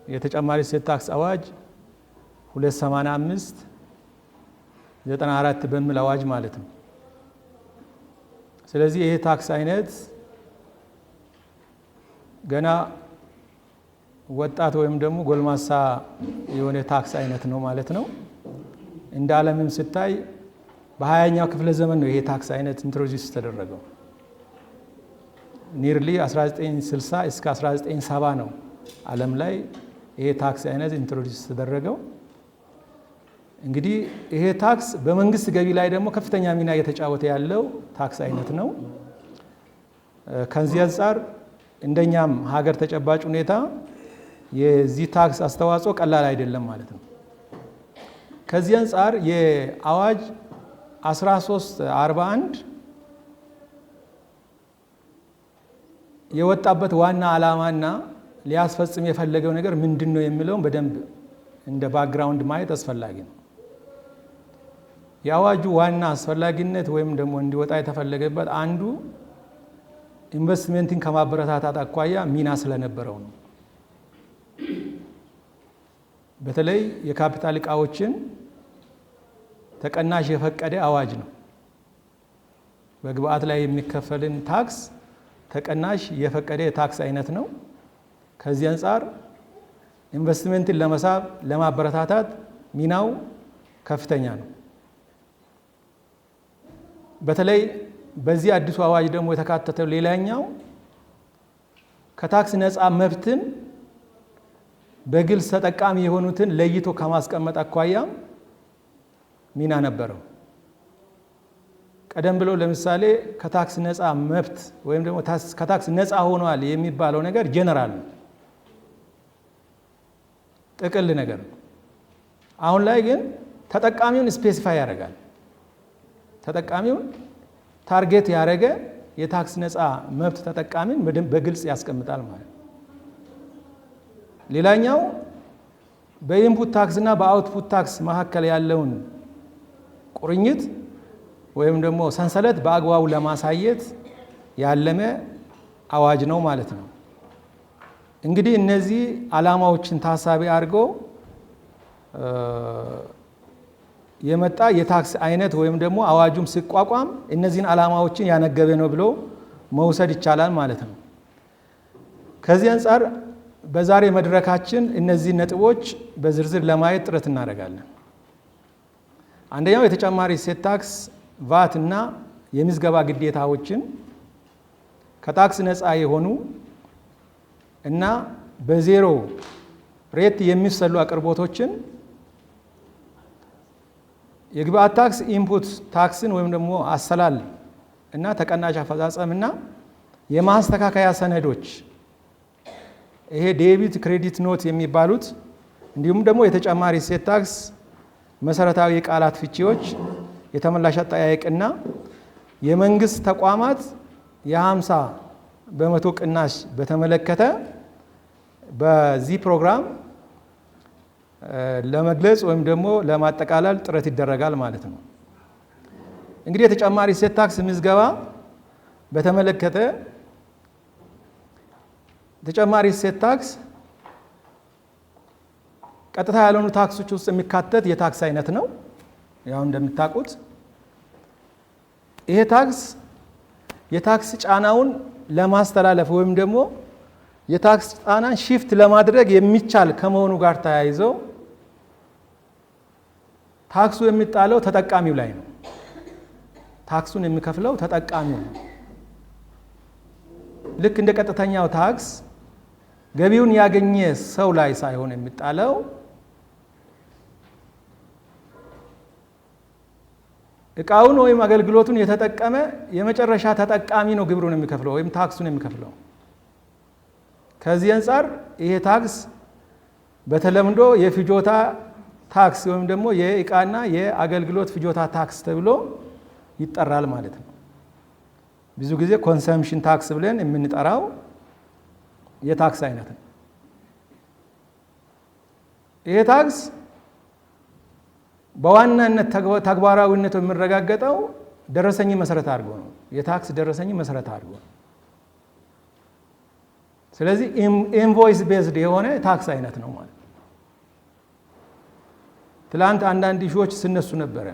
የተጨማሪ እሴት ታክስ አዋጅ 285 94 በሚል አዋጅ ማለት ነው። ስለዚህ ይሄ ታክስ አይነት ገና ወጣት ወይም ደግሞ ጎልማሳ የሆነ ታክስ አይነት ነው ማለት ነው። እንደ ዓለምም ስታይ በ20ኛው ክፍለ ዘመን ነው ይሄ ታክስ አይነት introduce ተደረገው። Nearly 1960 እስከ 1970 ነው ዓለም ላይ ይሄ ታክስ አይነት introduce ተደረገው። እንግዲህ ይሄ ታክስ በመንግስት ገቢ ላይ ደግሞ ከፍተኛ ሚና እየተጫወተ ያለው ታክስ አይነት ነው። ከዚህ አንጻር እንደኛም ሀገር ተጨባጭ ሁኔታ የዚህ ታክስ አስተዋጽኦ ቀላል አይደለም ማለት ነው። ከዚህ አንጻር የአዋጅ 1341 የወጣበት ዋና ዓላማና ሊያስፈጽም የፈለገው ነገር ምንድን ነው የሚለውን በደንብ እንደ background ማየት አስፈላጊ ነው። የአዋጁ ዋና አስፈላጊነት ወይም ደግሞ እንዲወጣ የተፈለገበት አንዱ ኢንቨስትመንትን ከማበረታታት አኳያ ሚና ስለነበረው ነው። በተለይ የካፒታል እቃዎችን ተቀናሽ የፈቀደ አዋጅ ነው። በግብአት ላይ የሚከፈልን ታክስ ተቀናሽ የፈቀደ የታክስ አይነት ነው። ከዚህ አንጻር ኢንቨስትመንትን ለመሳብ ለማበረታታት ሚናው ከፍተኛ ነው። በተለይ በዚህ አዲሱ አዋጅ ደግሞ የተካተተው ሌላኛው ከታክስ ነፃ መብትን በግልጽ ተጠቃሚ የሆኑትን ለይቶ ከማስቀመጥ አኳያም ሚና ነበረው። ቀደም ብሎ ለምሳሌ ከታክስ ነፃ መብት ወይም ደግሞ ከታክስ ነፃ ሆኗል የሚባለው ነገር ጀነራል ነው፣ ጥቅል ነገር ነው። አሁን ላይ ግን ተጠቃሚውን specify ያደርጋል። ተጠቃሚውን target ያደረገ የታክስ ነፃ መብት ተጠቃሚን በግልጽ ያስቀምጣል ማለት ነው። ሌላኛው በ input tax እና በ output tax መካከል ያለውን ቁርኝት ወይም ደግሞ ሰንሰለት በአግባቡ ለማሳየት ያለመ አዋጅ ነው ማለት ነው። እንግዲህ እነዚህ ዓላማዎችን ታሳቢ አድርጎ የመጣ የታክስ አይነት ወይም ደግሞ አዋጁም ሲቋቋም እነዚህን ዓላማዎችን ያነገበ ነው ብሎ መውሰድ ይቻላል ማለት ነው። ከዚህ አንጻር በዛሬ መድረካችን እነዚህን ነጥቦች በዝርዝር ለማየት ጥረት እናደርጋለን። አንደኛው የተጨማሪ እሴት ታክስ ቫት እና የምዝገባ ግዴታዎችን ከታክስ ነፃ የሆኑ እና በ zero rate የሚሰሉ አቅርቦቶችን፣ የግብአት ታክስ input tax ን ወይም ደግሞ አሰላል እና ተቀናሽ አፈጻጸም እና የማስተካከያ ሰነዶች ይሄ debit credit note የሚባሉት፣ እንዲሁም ደግሞ የተጨማሪ እሴት ታክስ መሰረታዊ የቃላት ፍቺዎች፣ የተመላሽ አጠያየቅና የመንግስት ተቋማት የ50% ቅናሽ በተመለከተ በዚህ ፕሮግራም ለመግለጽ ወይም ደግሞ ለማጠቃለል ጥረት ይደረጋል ማለት ነው። እንግዲህ የተጨማሪ እሴት ታክስ ምዝገባ በተመለከተ ተጨማሪ እሴት ታክስ ቀጥታ ያልሆኑ ታክሶች ውስጥ የሚካተት የታክስ አይነት ነው። ያው እንደምታውቁት ይሄ ታክስ የታክስ ጫናውን ለማስተላለፍ ወይም ደግሞ የታክስ ጫናን shift ለማድረግ የሚቻል ከመሆኑ ጋር ተያይዞ ታክሱ የሚጣለው ተጠቃሚው ላይ ነው። ታክሱን የሚከፍለው ተጠቃሚው ነው። ልክ እንደ ቀጥተኛው ታክስ ገቢውን ያገኘ ሰው ላይ ሳይሆን የሚጣለው እቃውን ወይም አገልግሎቱን የተጠቀመ የመጨረሻ ተጠቃሚ ነው ግብሩን የሚከፍለው ወይም ታክሱን የሚከፍለው። ከዚህ አንጻር ይሄ ታክስ በተለምዶ የፍጆታ ታክስ ወይም ደግሞ የእቃና የአገልግሎት ፍጆታ ታክስ ተብሎ ይጠራል ማለት ነው። ብዙ ጊዜ consumption tax ብለን የምንጠራው የታክስ አይነት ነው። ይሄ ታክስ በዋናነት ተግባራዊነቱ የሚረጋገጠው ደረሰኝ መሰረት አድርጎ ነው። የታክስ ደረሰኝ መሰረት አድርጎ ነው። ስለዚህ invoice based የሆነ ታክስ አይነት ነው ማለት ነው። ትላንት አንዳንድ issue ዎች ሲነሱ ነበረ።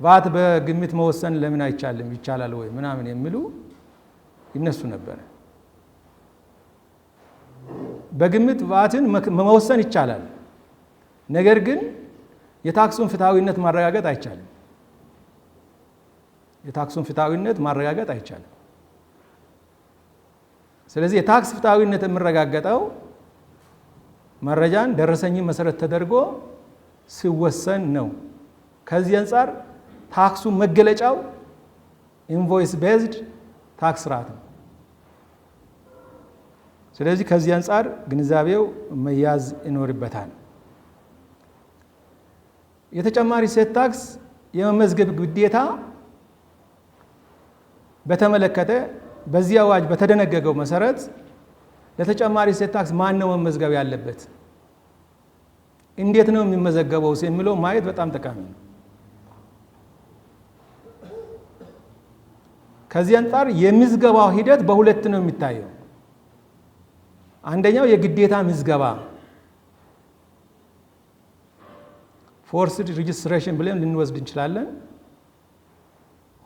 ቫት በግምት መወሰን ለምን አይቻልም፣ ይቻላል ወይ ምናምን የሚሉ ይነሱ ነበረ። በግምት ቫትን መወሰን ይቻላል። ነገር ግን የታክሱን ፍትሐዊነት ማረጋገጥ አይቻልም። የታክሱን ፍትሐዊነት ማረጋገጥ አይቻልም። ስለዚህ የታክስ ፍትሐዊነት የሚረጋገጠው መረጃን ደረሰኝን መሰረት ተደርጎ ሲወሰን ነው። ከዚህ አንጻር ታክሱ መገለጫው invoice based ታክስ ስርዓት ነው። ስለዚህ ከዚህ አንጻር ግንዛቤው መያዝ ይኖርበታል። የተጨማሪ እሴት ታክስ የመመዝገብ ግዴታ በተመለከተ በዚህ አዋጅ በተደነገገው መሰረት ለተጨማሪ እሴት ታክስ ማን ነው መመዝገብ ያለበት፣ እንዴት ነው የሚመዘገበው የሚለው ማየት በጣም ጠቃሚ ነው። ከዚህ አንጻር የምዝገባው ሂደት በሁለት ነው የሚታየው። አንደኛው የግዴታ ምዝገባ forced registration ብለን ልንወስድ እንችላለን።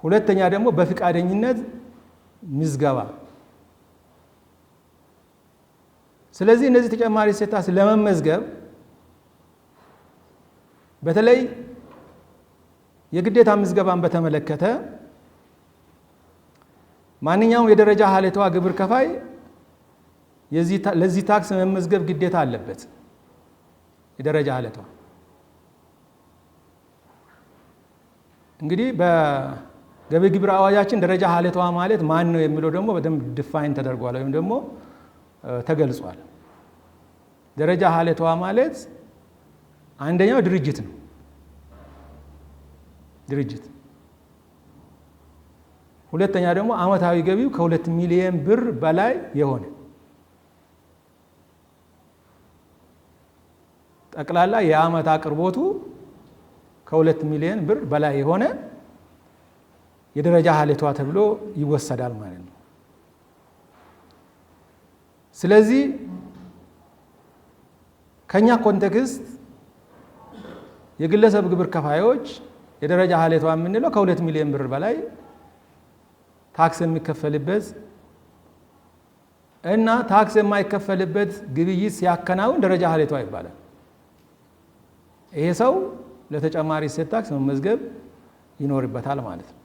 ሁለተኛ ደግሞ በፍቃደኝነት ምዝገባ። ስለዚህ እነዚህ ተጨማሪ እሴት ታክስ ለመመዝገብ በተለይ የግዴታ ምዝገባን በተመለከተ ማንኛውም የደረጃ ሀ ግብር ከፋይ ለዚህ ታክስ መመዝገብ ግዴታ አለበት። የደረጃ ሀ እንግዲህ በገቢ ግብር አዋጃችን ደረጃ ሀ ማለት ማን ነው የሚለው ደግሞ በደንብ define ተደርጓል ወይም ደግሞ ተገልጿል። ደረጃ ሀ ማለት አንደኛው ድርጅት ነው። ድርጅት ሁለተኛ ደግሞ አመታዊ ገቢው ከ2 ሚሊየን ብር በላይ የሆነ፣ ጠቅላላ የአመት አቅርቦቱ ከ2 ሚሊዮን ብር በላይ የሆነ የደረጃ ሀ ተብሎ ይወሰዳል ማለት ነው። ስለዚህ ከኛ context የግለሰብ ግብር ከፋዮች የደረጃ ሀ የምንለው ከ2 ሚሊዮን ብር በላይ ታክስ የሚከፈልበት እና ታክስ የማይከፈልበት ግብይት ሲያከናውን ደረጃ ሀ ይባላል። ይሄ ሰው ለተጨማሪ እሴት ታክስ መመዝገብ ይኖርበታል ማለት ነው።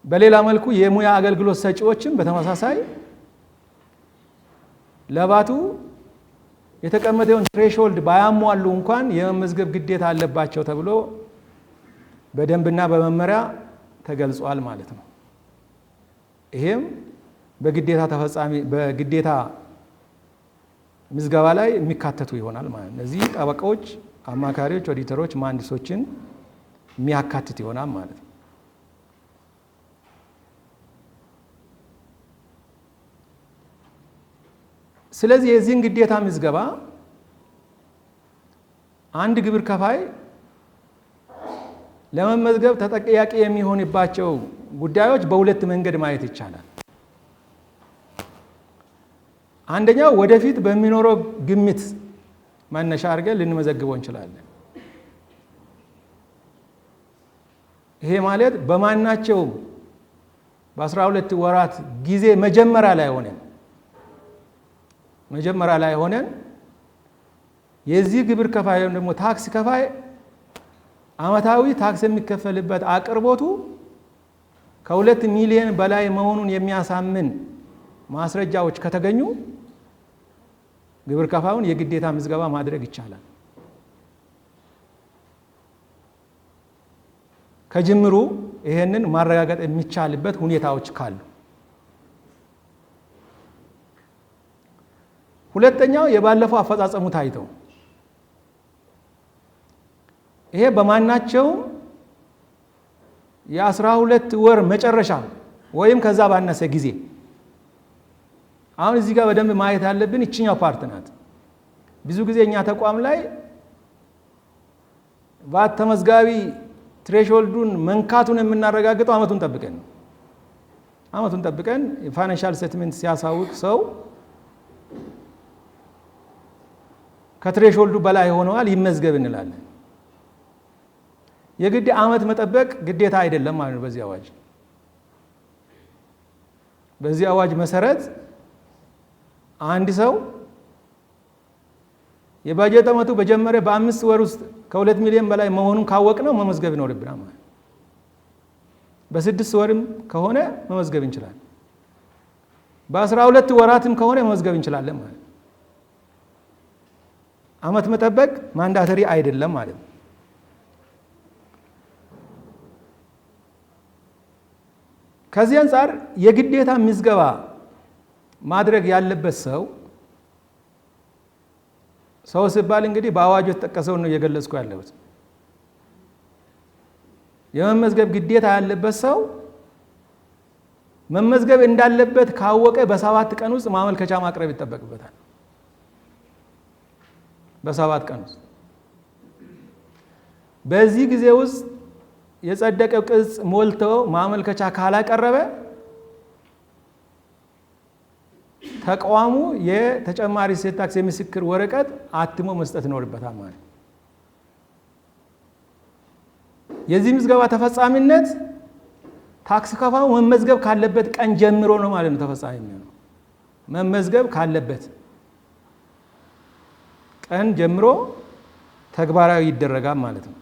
በሌላ መልኩ የሙያ አገልግሎት ሰጪዎችም በተመሳሳይ ለቫቱ የተቀመጠውን threshold ባያሟሉ እንኳን የመመዝገብ ግዴታ አለባቸው ተብሎ በደንብና በመመሪያ ተገልጿል ማለት ነው። ይሄም በግዴታ ተፈጻሚ በግዴታ ምዝገባ ላይ የሚካተቱ ይሆናል ማለት ነው። እነዚህ ጠበቃዎች፣ አማካሪዎች፣ ኦዲተሮች፣ መሐንዲሶችን የሚያካትት ይሆናል ማለት ነው። ስለዚህ የዚህን ግዴታ ምዝገባ አንድ ግብር ከፋይ ለመመዝገብ ተጠያቂ የሚሆንባቸው ጉዳዮች በሁለት መንገድ ማየት ይቻላል። አንደኛው ወደፊት በሚኖረው ግምት መነሻ አድርገን ልንመዘግበው እንችላለን። ይሄ ማለት በማናቸውም በ12 ወራት ጊዜ መጀመሪያ ላይ ሆነን የዚህ ግብር ከፋይ ወይም ደግሞ ታክስ ከፋይ አመታዊ ታክስ የሚከፈልበት አቅርቦቱ ከ2 ሚሊዮን በላይ መሆኑን የሚያሳምን ማስረጃዎች ከተገኙ ግብር ከፋዩን የግዴታ ምዝገባ ማድረግ ይቻላል። ከጅምሩ ይሄንን ማረጋገጥ የሚቻልበት ሁኔታዎች ካሉ። ሁለተኛው የባለፈው አፈጻጸሙ ታይተው፣ ይሄ በማናቸውም የ12 ወር መጨረሻ ወይም ከዛ ባነሰ ጊዜ። አሁን እዚህ ጋር በደንብ ማየት ያለብን ይችኛው part ናት። ብዙ ጊዜ እኛ ተቋም ላይ ቫት ተመዝጋቢ threshold ኡን መንካቱን የምናረጋግጠው አመቱን ጠብቀን ነው። አመቱን ጠብቀን የ financial statement ሲያሳውቅ ሰው ከ threshold ኡ በላይ ሆነዋል ይመዝገብ እንላለን። የግድ አመት መጠበቅ ግዴታ አይደለም ማለት ነው። በዚህ አዋጅ መሰረት አንድ ሰው የባጀት አመቱ በጀመረ በ5 ወር ውስጥ ከ2 ሚሊዮን በላይ መሆኑን ካወቅነው መመዝገብ ይኖርብናል ማለት ነው። በ6 ወርም ከሆነ መመዝገብ እንችላለን። በ12 ወራትም ከሆነ መመዝገብ እንችላለን ማለት ነው። አመት መጠበቅ ማንዳተሪ አይደለም ማለት ነው። ከዚህ አንፃር የግዴታ ምዝገባ ማድረግ ያለበት ሰው ሲባል እንግዲህ በአዋጁ የተጠቀሰውን ነው እየገለጽኩ ያለሁት። የመመዝገብ ግዴታ ያለበት ሰው መመዝገብ እንዳለበት ካወቀ በ7 ቀን ውስጥ ማመልከቻ ማቅረብ ይጠበቅበታል። በ7 ቀን ውስጥ በዚህ ጊዜ ውስጥ የጸደቀው ቅጽ ሞልቶ ማመልከቻ ካላቀረበ ተቋሙ የተጨማሪ እሴት ታክስ የምስክር ወረቀት አትሞ መስጠት ይኖርበታል ማለት ነው። የዚህ ምዝገባ ተፈጻሚነት ታክስ ከፋዩ መመዝገብ ካለበት ቀን ጀምሮ ነው ማለት ነው። ተፈጻሚ የሚሆነው መመዝገብ ካለበት ቀን ጀምሮ ተግባራዊ ይደረጋል ማለት ነው።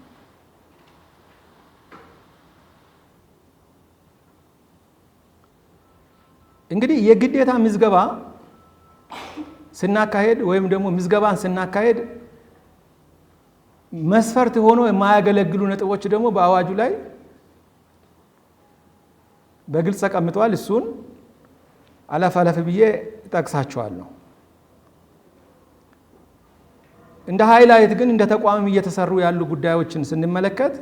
እንግዲህ የግዴታ ምዝገባ ስናካሄድ ወይም ደግሞ ምዝገባን ስናካሄድ መስፈርት ሆኖ የማያገለግሉ ነጥቦች ደግሞ በአዋጁ ላይ በግልጽ ተቀምጠዋል። እሱን አለፍ አለፍ ብዬ እጠቅሳቸዋለሁ። እንደ highlight ግን እንደ ተቋምም እየተሰሩ ያሉ ጉዳዮችን ስንመለከት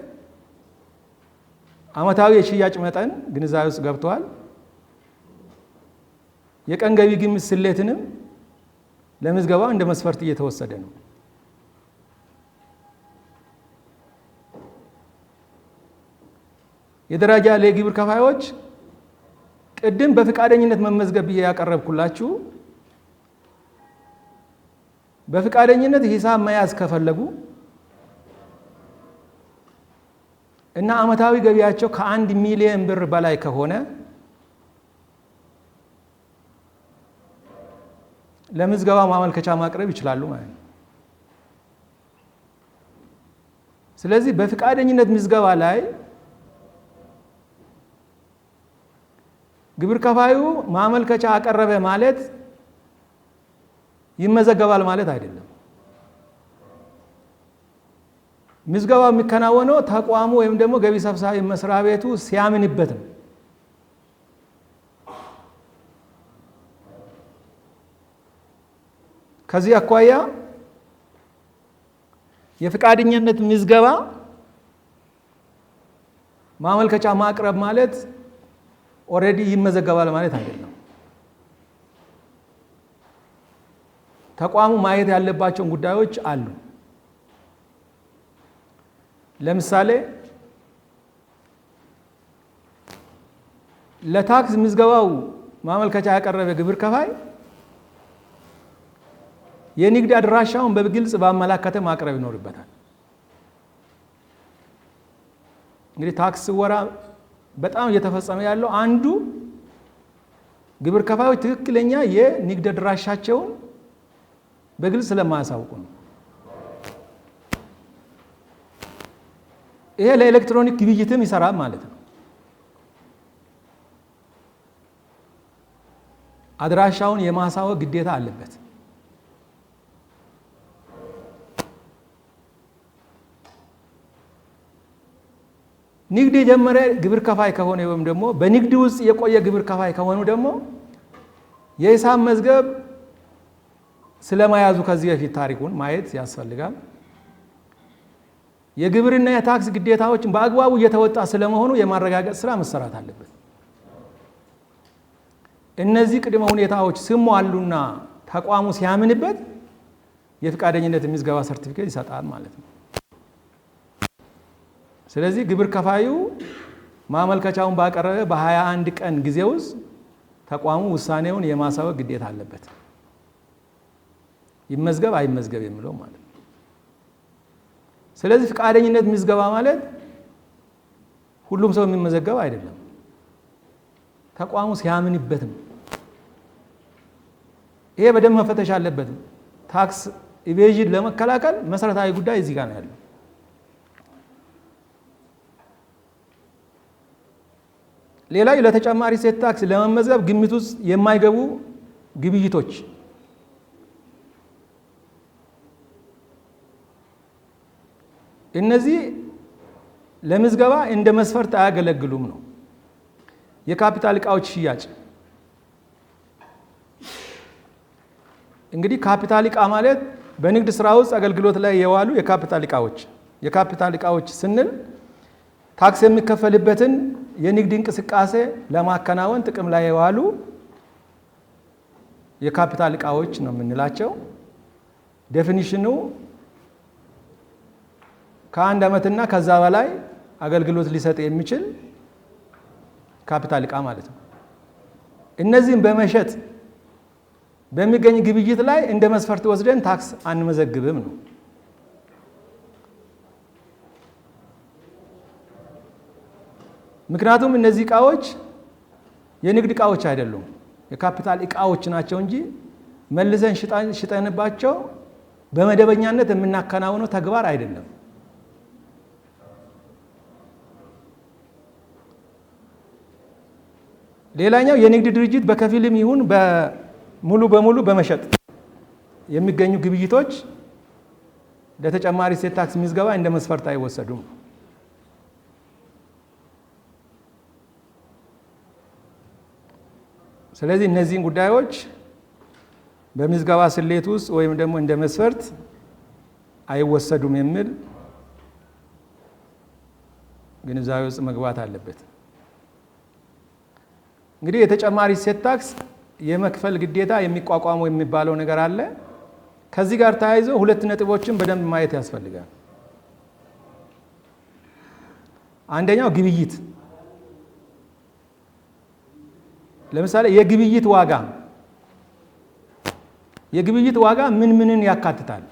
አመታዊ የሽያጭ መጠን ግንዛቤ ውስጥ ገብቷል። የቀን ገቢ ግምት ስሌትንም ለምዝገባ እንደ መስፈርት እየተወሰደ ነው። የደረጃ ለ ግብር ከፋዮች ቅድም በፍቃደኝነት መመዝገብ ብዬ ያቀረብኩላችሁ በፍቃደኝነት ሂሳብ መያዝ ከፈለጉ እና አመታዊ ገቢያቸው ከ1 ሚሊዮን ብር በላይ ከሆነ ለምዝገባ ማመልከቻ ማቅረብ ይችላሉ ማለት ነው። ስለዚህ በፍቃደኝነት ምዝገባ ላይ ግብር ከፋዩ ማመልከቻ አቀረበ ማለት ይመዘገባል ማለት አይደለም። ምዝገባው የሚከናወነው ተቋሙ ወይም ደግሞ ገቢ ሰብሳቢ መስሪያ ቤቱ ሲያምንበት ነው። ከዚህ አኳያ የፍቃደኝነት ምዝገባ ማመልከቻ ማቅረብ ማለት already ይመዘገባል ማለት አይደለም። ተቋሙ ማየት ያለባቸው ጉዳዮች አሉ። ለምሳሌ ለታክስ ምዝገባው ማመልከቻ ያቀረበ ግብር ከፋይ የንግድ አድራሻውን በግልጽ ባመላከተ ማቅረብ ይኖርበታል። እንግዲህ ታክስ ወራ በጣም እየተፈጸመ ያለው አንዱ ግብር ከፋዮች ትክክለኛ የንግድ አድራሻቸውን በግልጽ ስለማያሳውቁ ነው። ይሄ ለኤሌክትሮኒክ ግብይትም ይሰራል ማለት ነው። አድራሻውን የማሳወቅ ግዴታ አለበት። ንግድ የጀመረ ግብር ከፋይ ከሆነ ወይም ደግሞ በንግድ ውስጥ የቆየ ግብር ከፋይ ከሆኑ ደግሞ የሂሳብ መዝገብ ስለመያዙ ከዚህ በፊት ታሪኩን ማየት ያስፈልጋል። የግብርና የታክስ ግዴታዎችን በአግባቡ እየተወጣ ስለመሆኑ የማረጋገጥ ስራ መሰራት አለበት። እነዚህ ቅድመ ሁኔታዎች ሲሟሉና ተቋሙ ሲያምንበት የፍቃደኝነት ምዝገባ ሰርቲፊኬት ይሰጣል ማለት ነው። ስለዚህ ግብር ከፋዩ ማመልከቻውን ባቀረበ በ21 ቀን ጊዜ ውስጥ ተቋሙ ውሳኔውን የማሳወቅ ግዴታ አለበት። ይመዝገብ አይመዝገብ የሚለው ማለት ነው። ስለዚህ ፈቃደኝነት ምዝገባ ማለት ሁሉም ሰው የሚመዘገብ አይደለም። ተቋሙ ሲያምንበት ነው። ይሄ በደንብ መፈተሽ አለበት። Tax evasion ለመከላከል መሰረታዊ ጉዳይ እዚህ ጋር ነው ያለው። ሌላው ለተጨማሪ እሴት ታክስ ለመመዝገብ ግምት ውስጥ የማይገቡ ግብይቶች እነዚህ ለምዝገባ እንደ መስፈርት አያገለግሉም ነው። የካፒታል እቃዎች ሽያጭ እንግዲህ ካፒታል እቃ ማለት በንግድ ስራ ውስጥ አገልግሎት ላይ የዋሉ የካፒታል እቃዎች። የካፒታል እቃዎች ስንል ታክስ የሚከፈልበትን የንግድ እንቅስቃሴ ለማከናወን ጥቅም ላይ የዋሉ የካፒታል እቃዎች ነው የምንላቸው። Definition ኑ ከአንድ ዓመትና ከዛ በላይ አገልግሎት ሊሰጥ የሚችል ካፒታል እቃ ማለት ነው። እነዚህን በመሸጥ በሚገኝ ግብይት ላይ እንደ መስፈርት ወስደን ታክስ አንመዘግብም ነው። ምክንያቱም እነዚህ እቃዎች የንግድ እቃዎች አይደሉም፣ የካፒታል እቃዎች ናቸው እንጂ መልሰን ሽጠንባቸው በመደበኛነት የምናከናውነው ተግባር አይደለም። ሌላኛው የንግድ ድርጅት በከፊልም ይሁን ሙሉ በሙሉ በመሸጥ የሚገኙ ግብይቶች ለተጨማሪ እሴት ታክስ ምዝገባ እንደ መስፈርት አይወሰዱም። ስለዚህ እነዚህን ጉዳዮች በምዝገባ ስሌት ውስጥ ወይም ደግሞ እንደ መስፈርት አይወሰዱም የሚል ግንዛቤ ውስጥ መግባት አለበት። እንግዲህ የተጨማሪ እሴት ታክስ የመክፈል ግዴታ የሚቋቋመው የሚባለው ነገር አለ። ከዚህ ጋር ተያይዞ ሁለት ነጥቦችን በደንብ ማየት ያስፈልጋል። አንደኛው ግብይት፣ ለምሳሌ የግብይት ዋጋ ምን ምንን ያካትታል?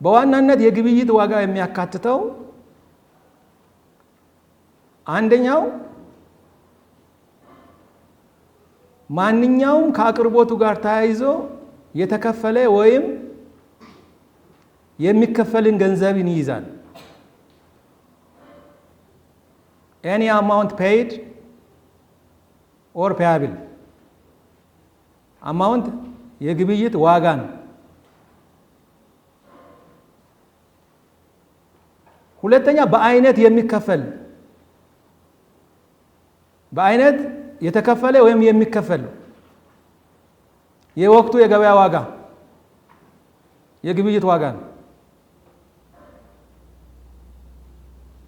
በዋናነት የግብይት ዋጋ የሚያካትተው አንደኛው ማንኛውም ከአቅርቦቱ ጋር ተያይዞ የተከፈለ ወይም የሚከፈልን ገንዘብን ይይዛል። Any amount paid or payable amount የግብይት ዋጋ ነው። ሁለተኛ በአይነት የሚከፈል፣ በአይነት የተከፈለ ወይም የሚከፈል የወቅቱ የገበያ ዋጋ የግብይት ዋጋ ነው።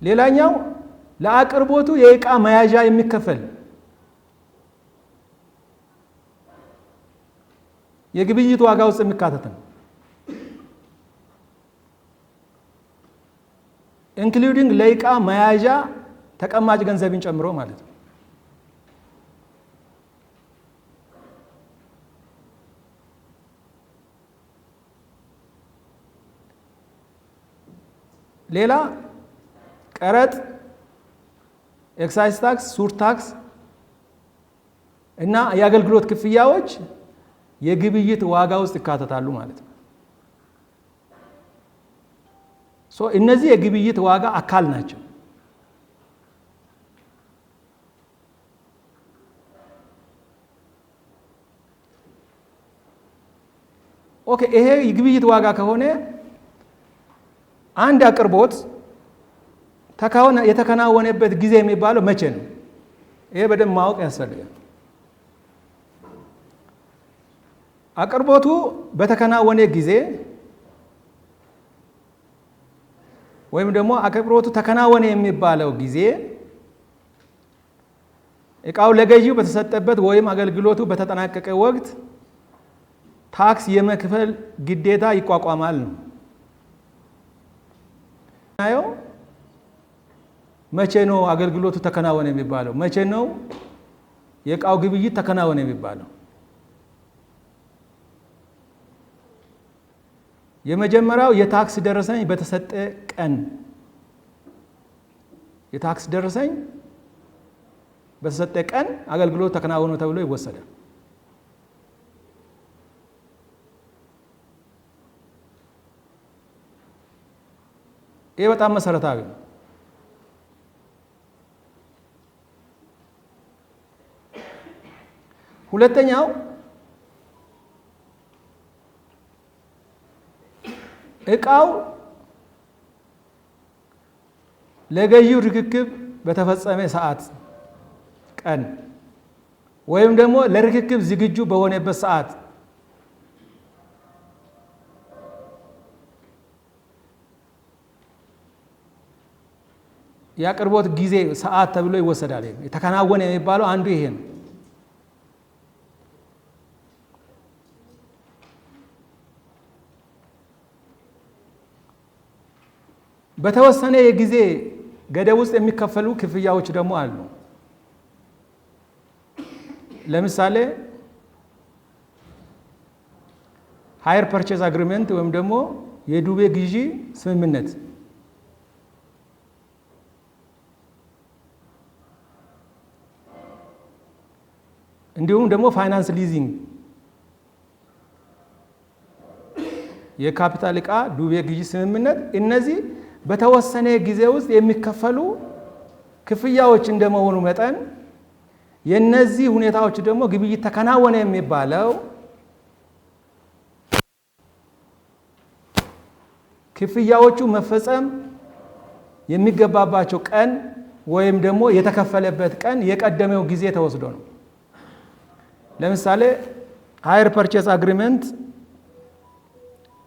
ሌላኛው ለአቅርቦቱ የእቃ መያዣ የሚከፈል የግብይት ዋጋ ውስጥ የሚካተት ነው። Including ለእቃ መያዣ ተቀማጭ ገንዘብን ጨምሮ ማለት ነው። ሌላ ቀረጥ፣ excise tax፣ surtax እና የአገልግሎት ክፍያዎች የግብይት ዋጋ ውስጥ ይካተታሉ ማለት ነው። So እነዚህ የግብይት ዋጋ አካል ናቸው። Okay፣ ይሄ የግብይት ዋጋ ከሆነ አንድ አቅርቦት የተከናወነበት ጊዜ የሚባለው መቼ ነው? ይሄ በደንብ ማወቅ ያስፈልጋል። አቅርቦቱ በተከናወነ ጊዜ ወይም ደግሞ አቅርቦቱ ተከናወነ የሚባለው ጊዜ እቃው ለገዢው በተሰጠበት ወይም አገልግሎቱ በተጠናቀቀ ወቅት ታክስ የመክፈል ግዴታ ይቋቋማል ነው። ስናየው መቼ ነው አገልግሎቱ ተከናወነ የሚባለው? መቼ ነው የእቃው ግብይት ተከናወነ የሚባለው? የመጀመሪያው የታክስ ደረሰኝ በተሰጠ ቀን፣ የታክስ ደረሰኝ በተሰጠ ቀን አገልግሎት ተከናወነ ተብሎ ይወሰዳል። ይህ በጣም መሰረታዊ ነው። ሁለተኛው እቃው ለገዢው ርክክብ በተፈጸመ ሰዓት ቀን ወይም ደግሞ ለርክክብ ዝግጁ በሆነበት ሰዓት የአቅርቦት ጊዜ ሰዓት ተብሎ ይወሰዳል። የተከናወነ የሚባለው አንዱ ይሄ ነው። በተወሰነ የጊዜ ገደብ ውስጥ የሚከፈሉ ክፍያዎች ደግሞ አሉ። ለምሳሌ hire purchase agreement ወይም ደግሞ የዱቤ ግዢ ስምምነት፣ እንዲሁም ደግሞ finance leasing፣ የካፒታል ዕቃ ዱቤ ግዢ ስምምነት፣ እነዚህ በተወሰነ ጊዜ ውስጥ የሚከፈሉ ክፍያዎች እንደመሆኑ መጠን የነዚህ ሁኔታዎች ደግሞ ግብይት ተከናወነ የሚባለው ክፍያዎቹ መፈጸም የሚገባባቸው ቀን ወይም ደግሞ የተከፈለበት ቀን የቀደመው ጊዜ ተወስዶ ነው። ለምሳሌ hire purchase agreement፣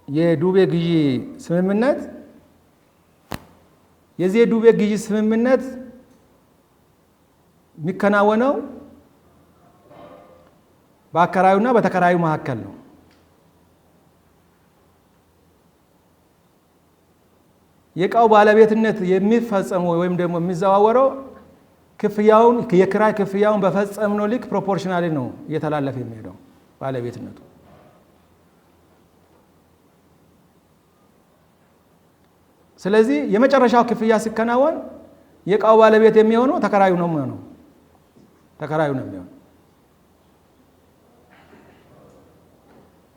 የዱቤ ግዢ ስምምነት፣ የዚህ የዱቤ ግዢ ስምምነት የሚከናወነው በአከራዩና በተከራዩ መካከል ነው። የእቃው ባለቤትነት የሚፈጸመው ወይም ደግሞ የሚዘዋወረው ክፍያውን፣ የክራይ ክፍያውን በፈጸምነው ልክ proportionally ነው እየተላለፈ የሚሄደው ባለቤትነቱ። ስለዚህ የመጨረሻው ክፍያ ሲከናወን የእቃው ባለቤት የሚሆነው ተከራዩ ነው የሚሆነው፣ ተከራዩ ነው የሚሆነው።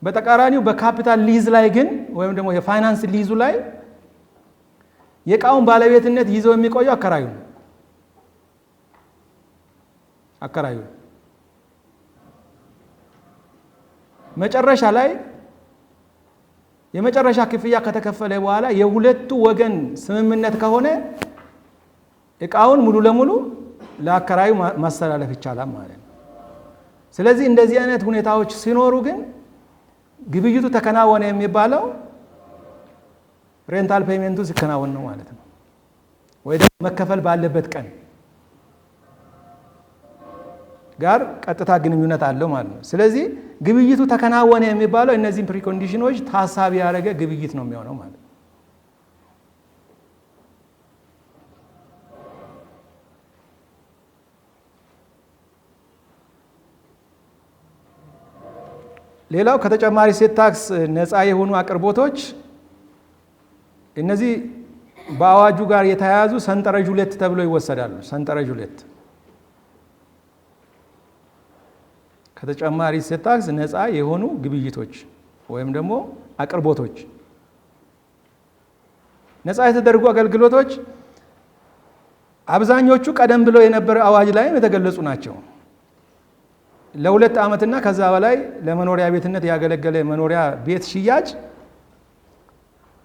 በተቃራኒው በ capital lease ላይ ግን ወይም ደግሞ የ finance lease ኡ ላይ የእቃውን ባለቤትነት ይዘው የሚቆየው አከራዩ ነው። አከራዩ መጨረሻ ላይ የመጨረሻ ክፍያ ከተከፈለ በኋላ የሁለቱ ወገን ስምምነት ከሆነ እቃውን ሙሉ ለሙሉ ለአከራዩ ማስተላለፍ ይቻላል ማለት ነው። ስለዚህ እንደዚህ አይነት ሁኔታዎች ሲኖሩ ግን ግብይቱ ተከናወነ የሚባለው rental payment ኡ ሲከናወን ነው ማለት ነው። ወይ ደግሞ መከፈል ባለበት ቀን ጋር ቀጥታ ግንኙነት አለው ማለት ነው። ስለዚህ ግብይቱ ተከናወነ የሚባለው እነዚህን precondition ኦች ታሳቢ ያደረገ ግብይት ነው የሚሆነው ማለት ነው። ሌላው ከተጨማሪ እሴት ታክስ ነፃ የሆኑ አቅርቦቶች፣ እነዚህ በአዋጁ ጋር የተያያዙ ሰንጠረዥ 2 ተብሎ ይወሰዳሉ። ሰንጠረዥ 2 ከተጨማሪ እሴት ታክስ ነፃ የሆኑ ግብይቶች ወይም ደግሞ አቅርቦቶች፣ ነፃ የተደረጉ አገልግሎቶች አብዛኞቹ ቀደም ብለው የነበረ አዋጅ ላይም የተገለጹ ናቸው። ለ2 ዓመትና ከዛ በላይ ለመኖሪያ ቤትነት ያገለገለ መኖሪያ ቤት ሽያጭ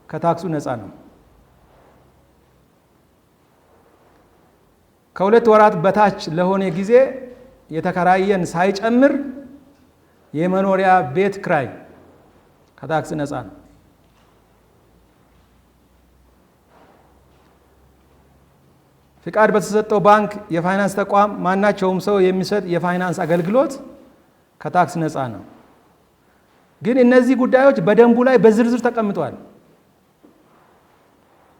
ከታክሱ ነፃ ነው። ከ2 ወራት በታች ለሆነ ጊዜ የተከራየን ሳይጨምር የመኖሪያ ቤት ክራይ ከታክስ ነፃ ነው። ፍቃድ በተሰጠው ባንክ፣ የፋይናንስ ተቋም ማናቸውም ሰው የሚሰጥ የፋይናንስ አገልግሎት ከታክስ ነፃ ነው። ግን እነዚህ ጉዳዮች በደንቡ ላይ በዝርዝር ተቀምጧል።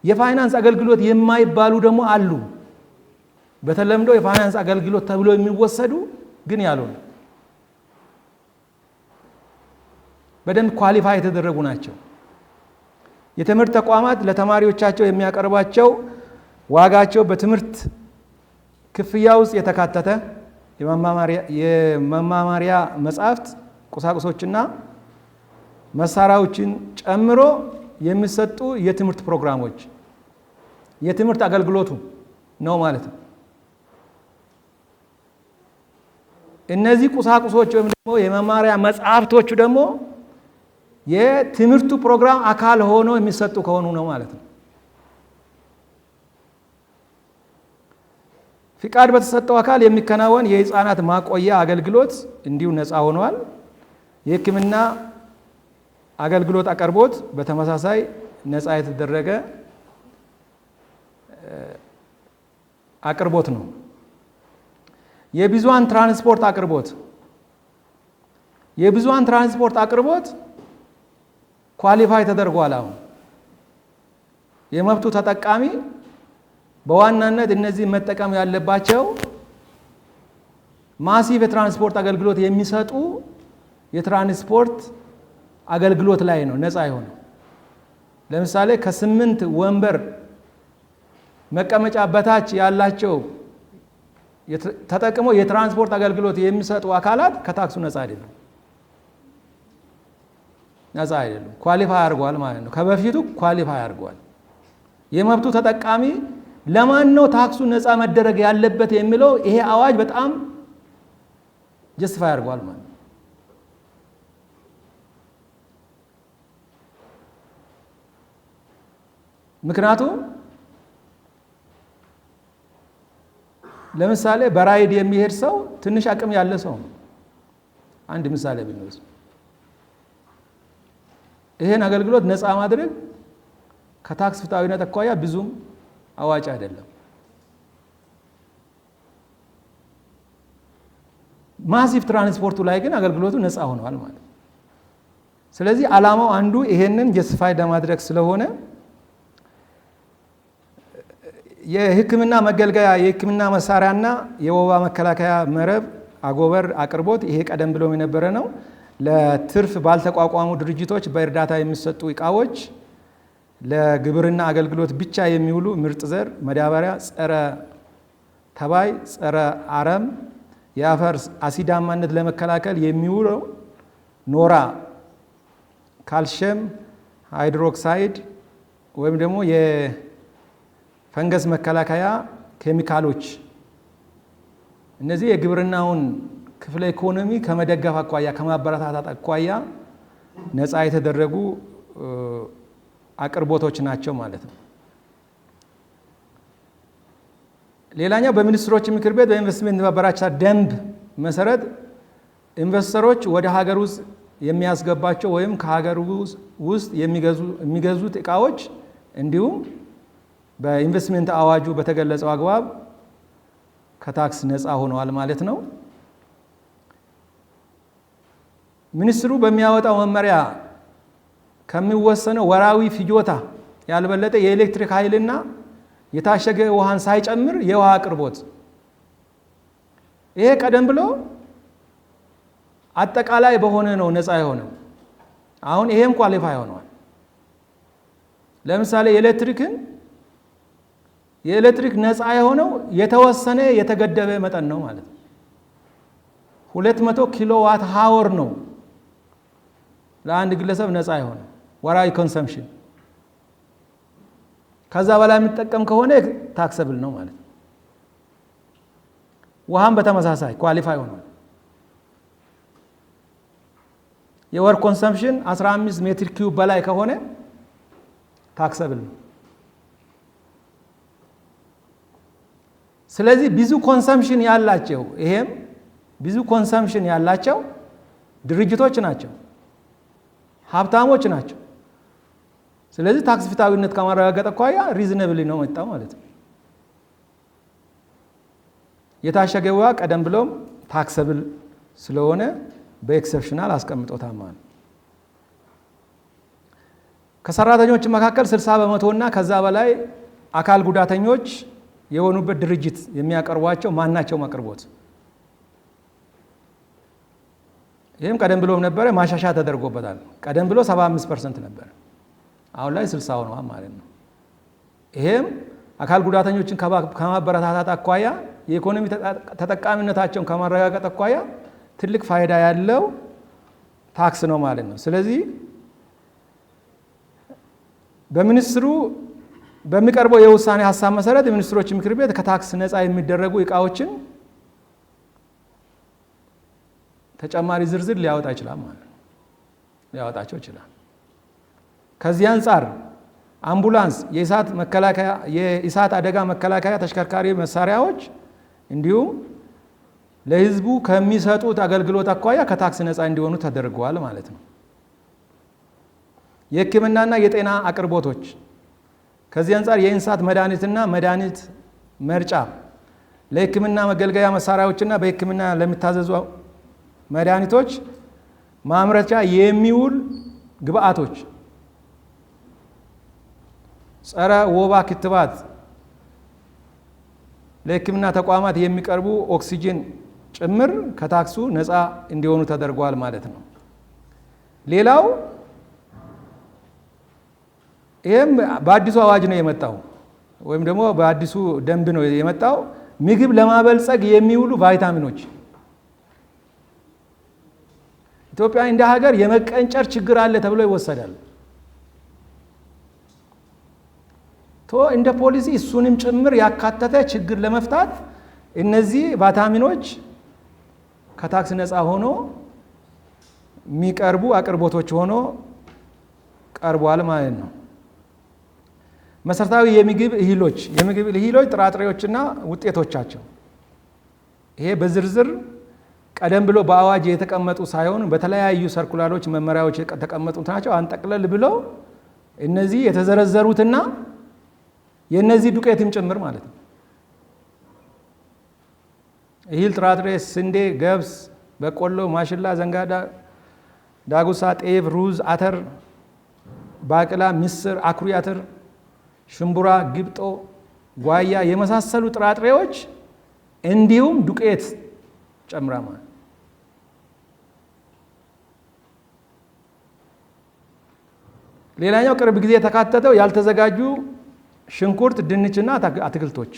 የፋይናንስ አገልግሎት የማይባሉ ደግሞ አሉ። በተለምዶ የፋይናንስ አገልግሎት ተብሎ የሚወሰዱ ግን ያልሆኑ በደንብ qualify የተደረጉ ናቸው። የትምህርት ተቋማት ለተማሪዎቻቸው የሚያቀርቧቸው ዋጋቸው በትምህርት ክፍያ ውስጥ የተካተተ የመማማሪያ መጻሕፍት፣ ቁሳቁሶችና መሳሪያዎችን ጨምሮ የሚሰጡ የትምህርት ፕሮግራሞች የትምህርት አገልግሎቱ ነው ማለት ነው። እነዚህ ቁሳቁሶች ወይም ደግሞ የመማሪያ መጻሕፍቶቹ ደግሞ የትምህርቱ ፕሮግራም አካል ሆኖ የሚሰጡ ከሆኑ ነው ማለት ነው። ፍቃድ በተሰጠው አካል የሚከናወን የህፃናት ማቆያ አገልግሎት እንዲሁ ነፃ ሆኗል። የሕክምና አገልግሎት አቅርቦት በተመሳሳይ ነፃ የተደረገ አቅርቦት ነው። የብዙሃን ትራንስፖርት አቅርቦት የብዙሃን ትራንስፖርት አቅርቦት qualify ተደርጓል። አሁን የመብቱ ተጠቃሚ በዋናነት እነዚህ መጠቀም ያለባቸው massive የትራንስፖርት አገልግሎት የሚሰጡ የትራንስፖርት አገልግሎት ላይ ነው ነፃ የሆነው። ለምሳሌ ከ8 ወንበር መቀመጫ በታች ያላቸው ተጠቅመው የትራንስፖርት አገልግሎት የሚሰጡ አካላት ከታክሱ ነፃ አይደሉም፣ ነፃ አይደሉም። qualify አድርጓል ማለት ነው። ከበፊቱ qualify አድርጓል። የመብቱ ተጠቃሚ ለማን ነው ታክሱ ነፃ መደረግ ያለበት የሚለው ይሄ አዋጅ በጣም justify አድርጓል ማለት ነው። ምክንያቱም ለምሳሌ በራይድ የሚሄድ ሰው ትንሽ አቅም ያለ ሰው ነው። አንድ ምሳሌ ብንወስድ ይሄን አገልግሎት ነፃ ማድረግ ከታክስ ፍትሃዊነት አኳያ ብዙም አዋጭ አይደለም። massive ትራንስፖርቱ ላይ ግን አገልግሎቱ ነፃ ሆኗል ማለት ነው። ስለዚህ ዓላማው አንዱ ይሄንን justify ለማድረግ ስለሆነ የሕክምና መገልገያ የሕክምና መሳሪያና የወባ መከላከያ መረብ አጎበር አቅርቦት ይሄ ቀደም ብሎም የነበረ ነው። ለትርፍ ባልተቋቋሙ ድርጅቶች በእርዳታ የሚሰጡ እቃዎች፣ ለግብርና አገልግሎት ብቻ የሚውሉ ምርጥ ዘር፣ መዳበሪያ፣ ጸረ ተባይ፣ ጸረ አረም፣ የአፈር አሲዳማነት ለመከላከል የሚውለው ኖራ፣ ካልሽየም ሃይድሮክሳይድ ወይም ደግሞ የፈንገስ መከላከያ ኬሚካሎች፣ እነዚህ የግብርናውን ክፍለ ኢኮኖሚ ከመደገፍ አኳያ ከማበረታታት አኳያ ነፃ የተደረጉ አቅርቦቶች ናቸው ማለት ነው። ሌላኛው በሚኒስትሮች ምክር ቤት በኢንቨስትመንት ማበረታቻ ደንብ መሰረት ኢንቨስተሮች ወደ ሀገር ውስጥ የሚያስገባቸው ወይም ከሀገር ውስጥ የሚገዙት እቃዎች እንዲሁም በኢንቨስትመንት አዋጁ በተገለጸው አግባብ ከታክስ ነፃ ሆነዋል ማለት ነው። ሚኒስትሩ በሚያወጣው መመሪያ ከሚወሰነው ወራዊ ፍጆታ ያልበለጠ የኤሌክትሪክ ኃይልና የታሸገ ውሃን ሳይጨምር የውሃ አቅርቦት፣ ይሄ ቀደም ብሎ አጠቃላይ በሆነ ነው ነፃ የሆነው። አሁን ይሄም qualify ሆኗል። ለምሳሌ የኤሌክትሪክ ነፃ የሆነው የተወሰነ የተገደበ መጠን ነው ማለት ነው። 200 kilowatt hour ነው ለአንድ ግለሰብ ነፃ የሆነው ወራዊ consumption። ከዛ በላይ የሚጠቀም ከሆነ taxable ነው ማለት ነው። ውሃም በተመሳሳይ qualify ሆኗል። የወር consumption 15 ሜትር ኪዩብ በላይ ከሆነ taxable ነው። ስለዚህ ብዙ consumption ያላቸው ይሄም ብዙ consumption ያላቸው ድርጅቶች ናቸው፣ ሀብታሞች ናቸው። ስለዚህ ታክስ ፍትሃዊነት ከማረጋገጥ አኳያ reasonably ነው መጣው ማለት ነው። የታሸገ ውሃ ቀደም ብሎም taxable ስለሆነ በ exceptional አስቀምጦታል ማለት ነው። ከሰራተኞች መካከል 60% እና ከዛ በላይ አካል ጉዳተኞች የሆኑበት ድርጅት የሚያቀርቧቸው ማናቸውም አቅርቦት፣ ይህም ቀደም ብሎም ነበረ፣ ማሻሻያ ተደርጎበታል። ቀደም ብሎ 75% ነበር፣ አሁን ላይ 60 ሆኗል ማለት ነው። ይሄም አካል ጉዳተኞችን ከማበረታታት አኳያ፣ የኢኮኖሚ ተጠቃሚነታቸውን ከማረጋገጥ አኳያ ትልቅ ፋይዳ ያለው ታክስ ነው ማለት ነው። ስለዚህ በሚኒስትሩ በሚቀርበው የውሳኔ ሀሳብ መሰረት የሚኒስትሮች ምክር ቤት ከታክስ ነፃ የሚደረጉ እቃዎችን ተጨማሪ ዝርዝር ሊያወጣ ይችላል ማለት ነው። ሊያወጣቸው ይችላል። ከዚህ አንጻር አምቡላንስ፣ የእሳት መከላከያ፣ የእሳት አደጋ መከላከያ ተሽከርካሪ መሳሪያዎች እንዲሁም ለሕዝቡ ከሚሰጡት አገልግሎት አኳያ ከታክስ ነፃ እንዲሆኑ ተደርገዋል ማለት ነው። የሕክምናና የጤና አቅርቦቶች፣ ከዚህ አንጻር የእንስሳት መድኃኒትና መድኃኒት መርጫ፣ ለሕክምና መገልገያ መሳሪያዎችና በሕክምና ለሚታዘዙ መድኃኒቶች ማምረቻ የሚውል ግብአቶች፣ ጸረ ወባ ክትባት፣ ለሕክምና ተቋማት የሚቀርቡ ኦክሲጅን ጭምር ከታክሱ ነፃ እንዲሆኑ ተደርጓል ማለት ነው። ሌላው ይህም በአዲሱ አዋጅ ነው የመጣው ወይም ደግሞ በአዲሱ ደንብ ነው የመጣው፣ ምግብ ለማበልጸግ የሚውሉ ቫይታሚኖች። ኢትዮጵያ እንደ ሀገር የመቀንጨር ችግር አለ ተብሎ ይወሰዳል። እንደ ፖሊሲ እሱንም ጭምር ያካተተ ችግር ለመፍታት እነዚህ ቫይታሚኖች ከታክስ ነፃ ሆኖ የሚቀርቡ አቅርቦቶች ሆኖ ቀርቧል ማለት ነው። መሰረታዊ የምግብ እህሎች፣ ጥራጥሬዎችና ውጤቶቻቸው፣ ይሄ በዝርዝር ቀደም ብሎ በአዋጅ የተቀመጡ ሳይሆን በተለያዩ ሰርኩላሮች፣ መመሪያዎች የተቀመጡት ናቸው። አንጠቅለል ብለው እነዚህ የተዘረዘሩትና የእነዚህ ዱቄትም ጭምር ማለት ነው። እህል፣ ጥራጥሬ፣ ስንዴ፣ ገብስ፣ በቆሎ፣ ማሽላ፣ ዘንጋዳ፣ ዳጉሳ፣ ጤፍ፣ ሩዝ፣ አተር፣ ባቅላ፣ ምስር፣ አኩሪ አተር፣ ሽምቡራ፣ ግብጦ፣ ጓያ የመሳሰሉ ጥራጥሬዎች እንዲሁም ዱቄት ጨምራ ማለት። ሌላኛው ቅርብ ጊዜ የተካተተው ያልተዘጋጁ ሽንኩርት፣ ድንችና አትክልቶች፣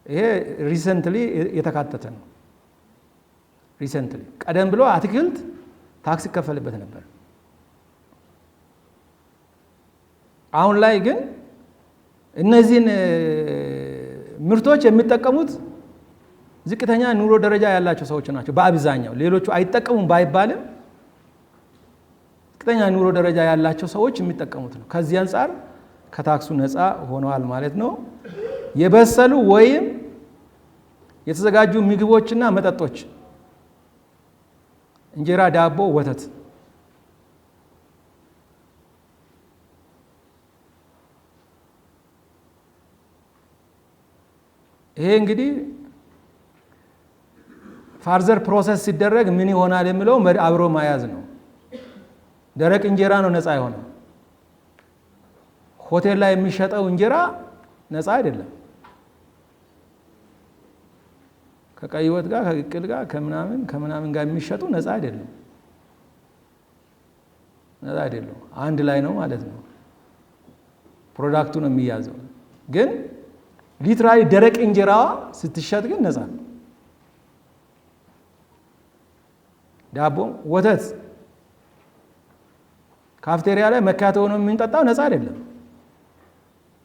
ይሄ recently የተካተተ ነው። Recently፣ ቀደም ብሎ አትክልት ታክስ ይከፈልበት ነበር። አሁን ላይ ግን እነዚህን ምርቶች የሚጠቀሙት ዝቅተኛ ኑሮ ደረጃ ያላቸው ሰዎች ናቸው በአብዛኛው። ሌሎቹ አይጠቀሙም ባይባልም ዝቅተኛ ኑሮ ደረጃ ያላቸው ሰዎች የሚጠቀሙት ነው። ከዚህ አንጻር ከታክሱ ነፃ ሆነዋል ማለት ነው። የበሰሉ ወይም የተዘጋጁ ምግቦችና መጠጦች፣ እንጀራ፣ ዳቦ፣ ወተት፣ ይሄ እንግዲህ further process ሲደረግ ምን ይሆናል የሚለው አብሮ መያዝ ነው። ደረቅ እንጀራ ነው ነፃ የሆነው። ሆቴል ላይ የሚሸጠው እንጀራ ነፃ አይደለም። ከቀይ ወጥ ጋር፣ ከቅቅል ጋር፣ ከምናምን ከምናምን ጋር የሚሸጡ ነፃ አይደለም። ነፃ አይደለም። አንድ ላይ ነው ማለት ነው። Product ኡ ነው የሚያዘው። ግን literally ደረቅ እንጀራዋ ስትሸጥ ግን ነፃ ነው። ዳቦ፣ ወተት ካፍቴሪያ ላይ መኪያቶ ሆኖ የምንጠጣው ነፃ አይደለም።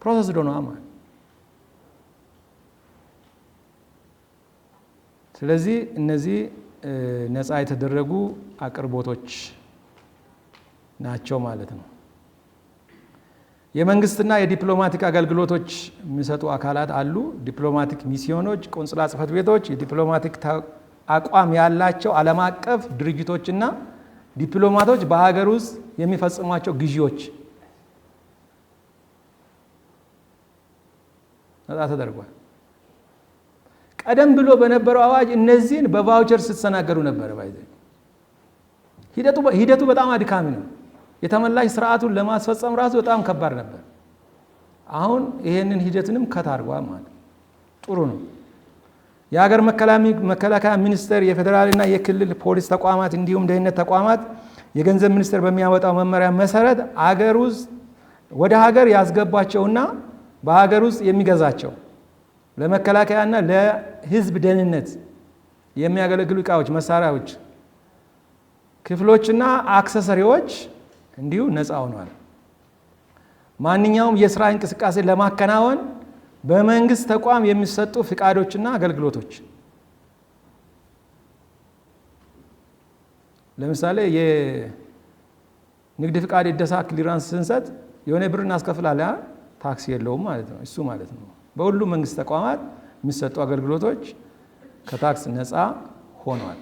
Processed ሆኗል ማለት። ስለዚህ እነዚህ ነፃ የተደረጉ አቅርቦቶች ናቸው ማለት ነው። የመንግስትና የዲፕሎማቲክ አገልግሎቶች የሚሰጡ አካላት አሉ። ዲፕሎማቲክ ሚስዮኖች፣ ቆንስላ ጽሕፈት ቤቶች፣ የዲፕሎማቲክ አቋም ያላቸው ዓለም አቀፍ ድርጅቶችና ዲፕሎማቶች በሀገር ውስጥ የሚፈጽሟቸው ግዢዎች ነፃ ተደርጓል። ቀደም ብሎ በነበረው አዋጅ እነዚህን በ voucher ስትሰናገዱ ነበረ። By the way ሂደቱ በጣም አድካሚ ነው። የተመላሽ ስርዓቱን ለማስፈጸም ራሱ በጣም ከባድ ነበር። አሁን ይሄንን ሂደትንም cut አድርጓል ማለት ጥሩ ነው። የሀገር መከላከያ ሚኒስቴር፣ የፌዴራልና የክልል ፖሊስ ተቋማት እንዲሁም ደህንነት ተቋማት የገንዘብ ሚኒስቴር በሚያወጣው መመሪያ መሰረት አገር ውስጥ ወደ ሀገር ያስገባቸውና በሀገር ውስጥ የሚገዛቸው ለመከላከያና ለሕዝብ ደህንነት የሚያገለግሉ እቃዎች፣ መሳሪያዎች፣ ክፍሎችና accessory ዎች እንዲሁ ነፃ ሆኗል። ማንኛውም የስራ እንቅስቃሴ ለማከናወን በመንግስት ተቋም የሚሰጡ ፍቃዶችና አገልግሎቶች፣ ለምሳሌ የንግድ ፍቃድ እደሳ clearance ስንሰጥ የሆነ ብር እናስከፍላለን፣ ታክስ የለውም ማለት ነው። እሱ ማለት ነው። በሁሉም መንግስት ተቋማት የሚሰጡ አገልግሎቶች ከታክስ ነፃ ሆኗል።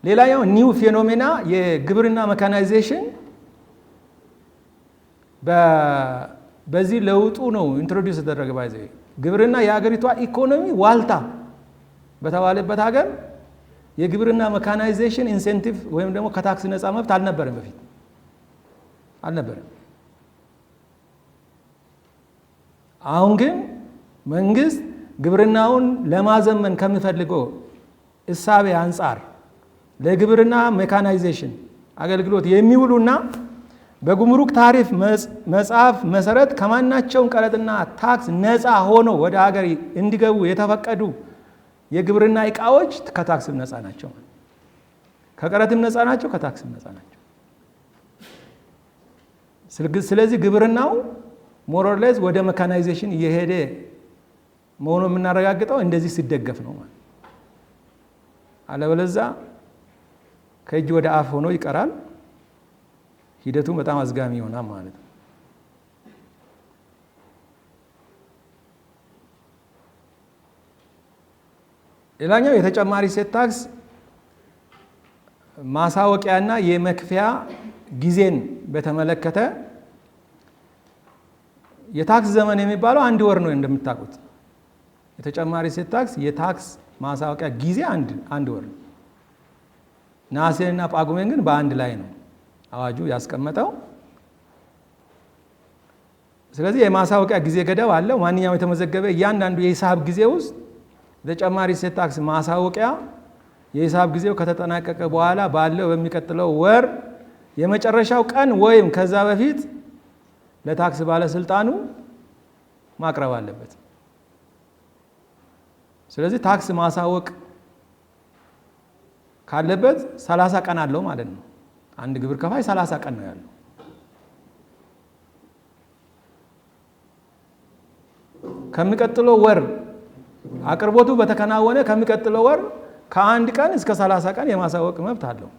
ሌላኛው new phenomena የግብርና mechanization በዚህ ለውጡ ነው introduce ተደረገ። By the way ግብርና የሀገሪቷ ኢኮኖሚ ዋልታ በተባለበት ሀገር የግብርና mechanization incentive ወይም ደግሞ ከታክስ ነፃ መብት አልነበረም፣ በፊት አልነበረም። አሁን ግን መንግስት ግብርናውን ለማዘመን ከሚፈልገው እሳቤ አንጻር ለግብርና mechanization አገልግሎት የሚውሉና በጉምሩክ ታሪፍ መጽሐፍ መሰረት ከማናቸውም ቀረጥና ታክስ ነፃ ሆኖ ወደ ሀገር እንዲገቡ የተፈቀዱ የግብርና እቃዎች ከታክስም ነፃ ናቸው። ከቀረጥም ነፃ ናቸው፣ ከታክስም ነፃ ናቸው። ስለዚህ ግብርናው more or less ወደ mechanization እየሄደ መሆኑ የምናረጋግጠው እንደዚህ ሲደገፍ ነው ማለት። አለበለዛ ከእጅ ወደ አፍ ሆኖ ይቀራል። ሂደቱ በጣም አዝጋሚ ይሆናል ማለት ነው። ሌላኛው የተጨማሪ እሴት ታክስ ማሳወቂያና የመክፈያ ጊዜን በተመለከተ የታክስ ዘመን የሚባለው አንድ ወር ነው እንደምታውቁት። የተጨማሪ እሴት ታክስ የታክስ ማሳወቂያ ጊዜ አንድ ወር ነው። ነሐሴንና ጳጉሜን ግን በአንድ ላይ ነው አዋጁ ያስቀመጠው። ስለዚህ የማሳወቂያ ጊዜ ገደብ አለው። ማንኛውም የተመዘገበ እያንዳንዱ የሂሳብ ጊዜ ውስጥ የተጨማሪ እሴት ታክስ ማሳወቂያ የሂሳብ ጊዜው ከተጠናቀቀ በኋላ ባለው በሚቀጥለው ወር የመጨረሻው ቀን ወይም ከዛ በፊት ለታክስ ባለስልጣኑ ማቅረብ አለበት። ስለዚህ ታክስ ማሳወቅ ካለበት 30 ቀን አለው ማለት ነው። አንድ ግብር ከፋይ 30 ቀን ነው ያለው። ከሚቀጥለው ወር አቅርቦቱ በተከናወነ ከሚቀጥለው ወር ከአንድ ቀን እስከ 30 ቀን የማሳወቅ መብት አለው።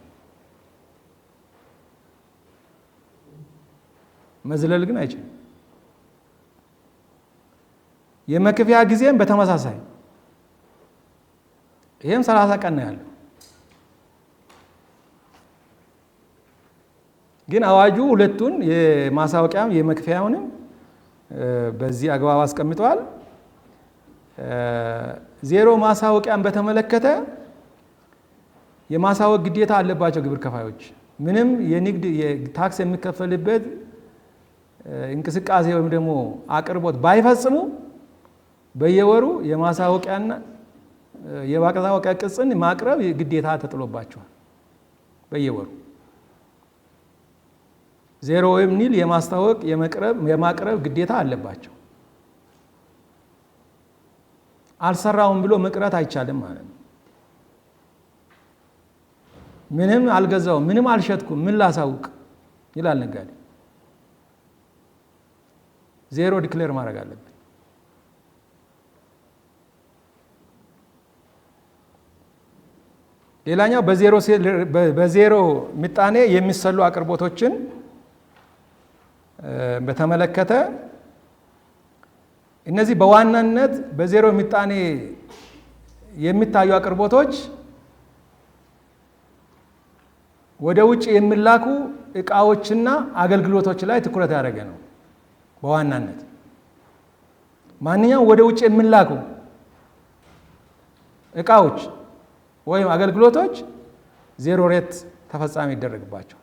መዝለል ግን አይችልም። የመክፈያ ጊዜም በተመሳሳይ ይሄም 30 ቀን ነው ያለው። ግን አዋጁ ሁለቱን የማሳወቂያም የመክፈያውንም በዚህ አግባብ አስቀምጠዋል። ዜሮ ማሳወቂያን በተመለከተ የማሳወቅ ግዴታ አለባቸው ግብር ከፋዮች። ምንም የንግድ የታክስ የሚከፈልበት እንቅስቃሴ ወይም ደግሞ አቅርቦት ባይፈጽሙ በየወሩ የማሳወቂያና የማሳወቂያ ቅጽን ማቅረብ ግዴታ ተጥሎባቸዋል። በየወሩ ዜሮ ወይም ኒል የማስታወቅ የማቅረብ ግዴታ አለባቸው። አልሰራውም ብሎ መቅረት አይቻልም ማለት ነው። ምንም አልገዛውም፣ ምንም አልሸጥኩም፣ ምን ላሳውቅ ይላል ነጋዴ። ዜሮ declare ማድረግ አለበት። ሌላኛው በዜሮ ምጣኔ የሚሰሉ አቅርቦቶችን በተመለከተ እነዚህ በዋናነት በዜሮ ምጣኔ የሚታዩ አቅርቦቶች ወደ ውጭ የሚላኩ እቃዎችና አገልግሎቶች ላይ ትኩረት ያደረገ ነው። በዋናነት ማንኛውም ወደ ውጭ የሚላኩ እቃዎች ወይም አገልግሎቶች zero rate ተፈጻሚ ይደረግባቸው።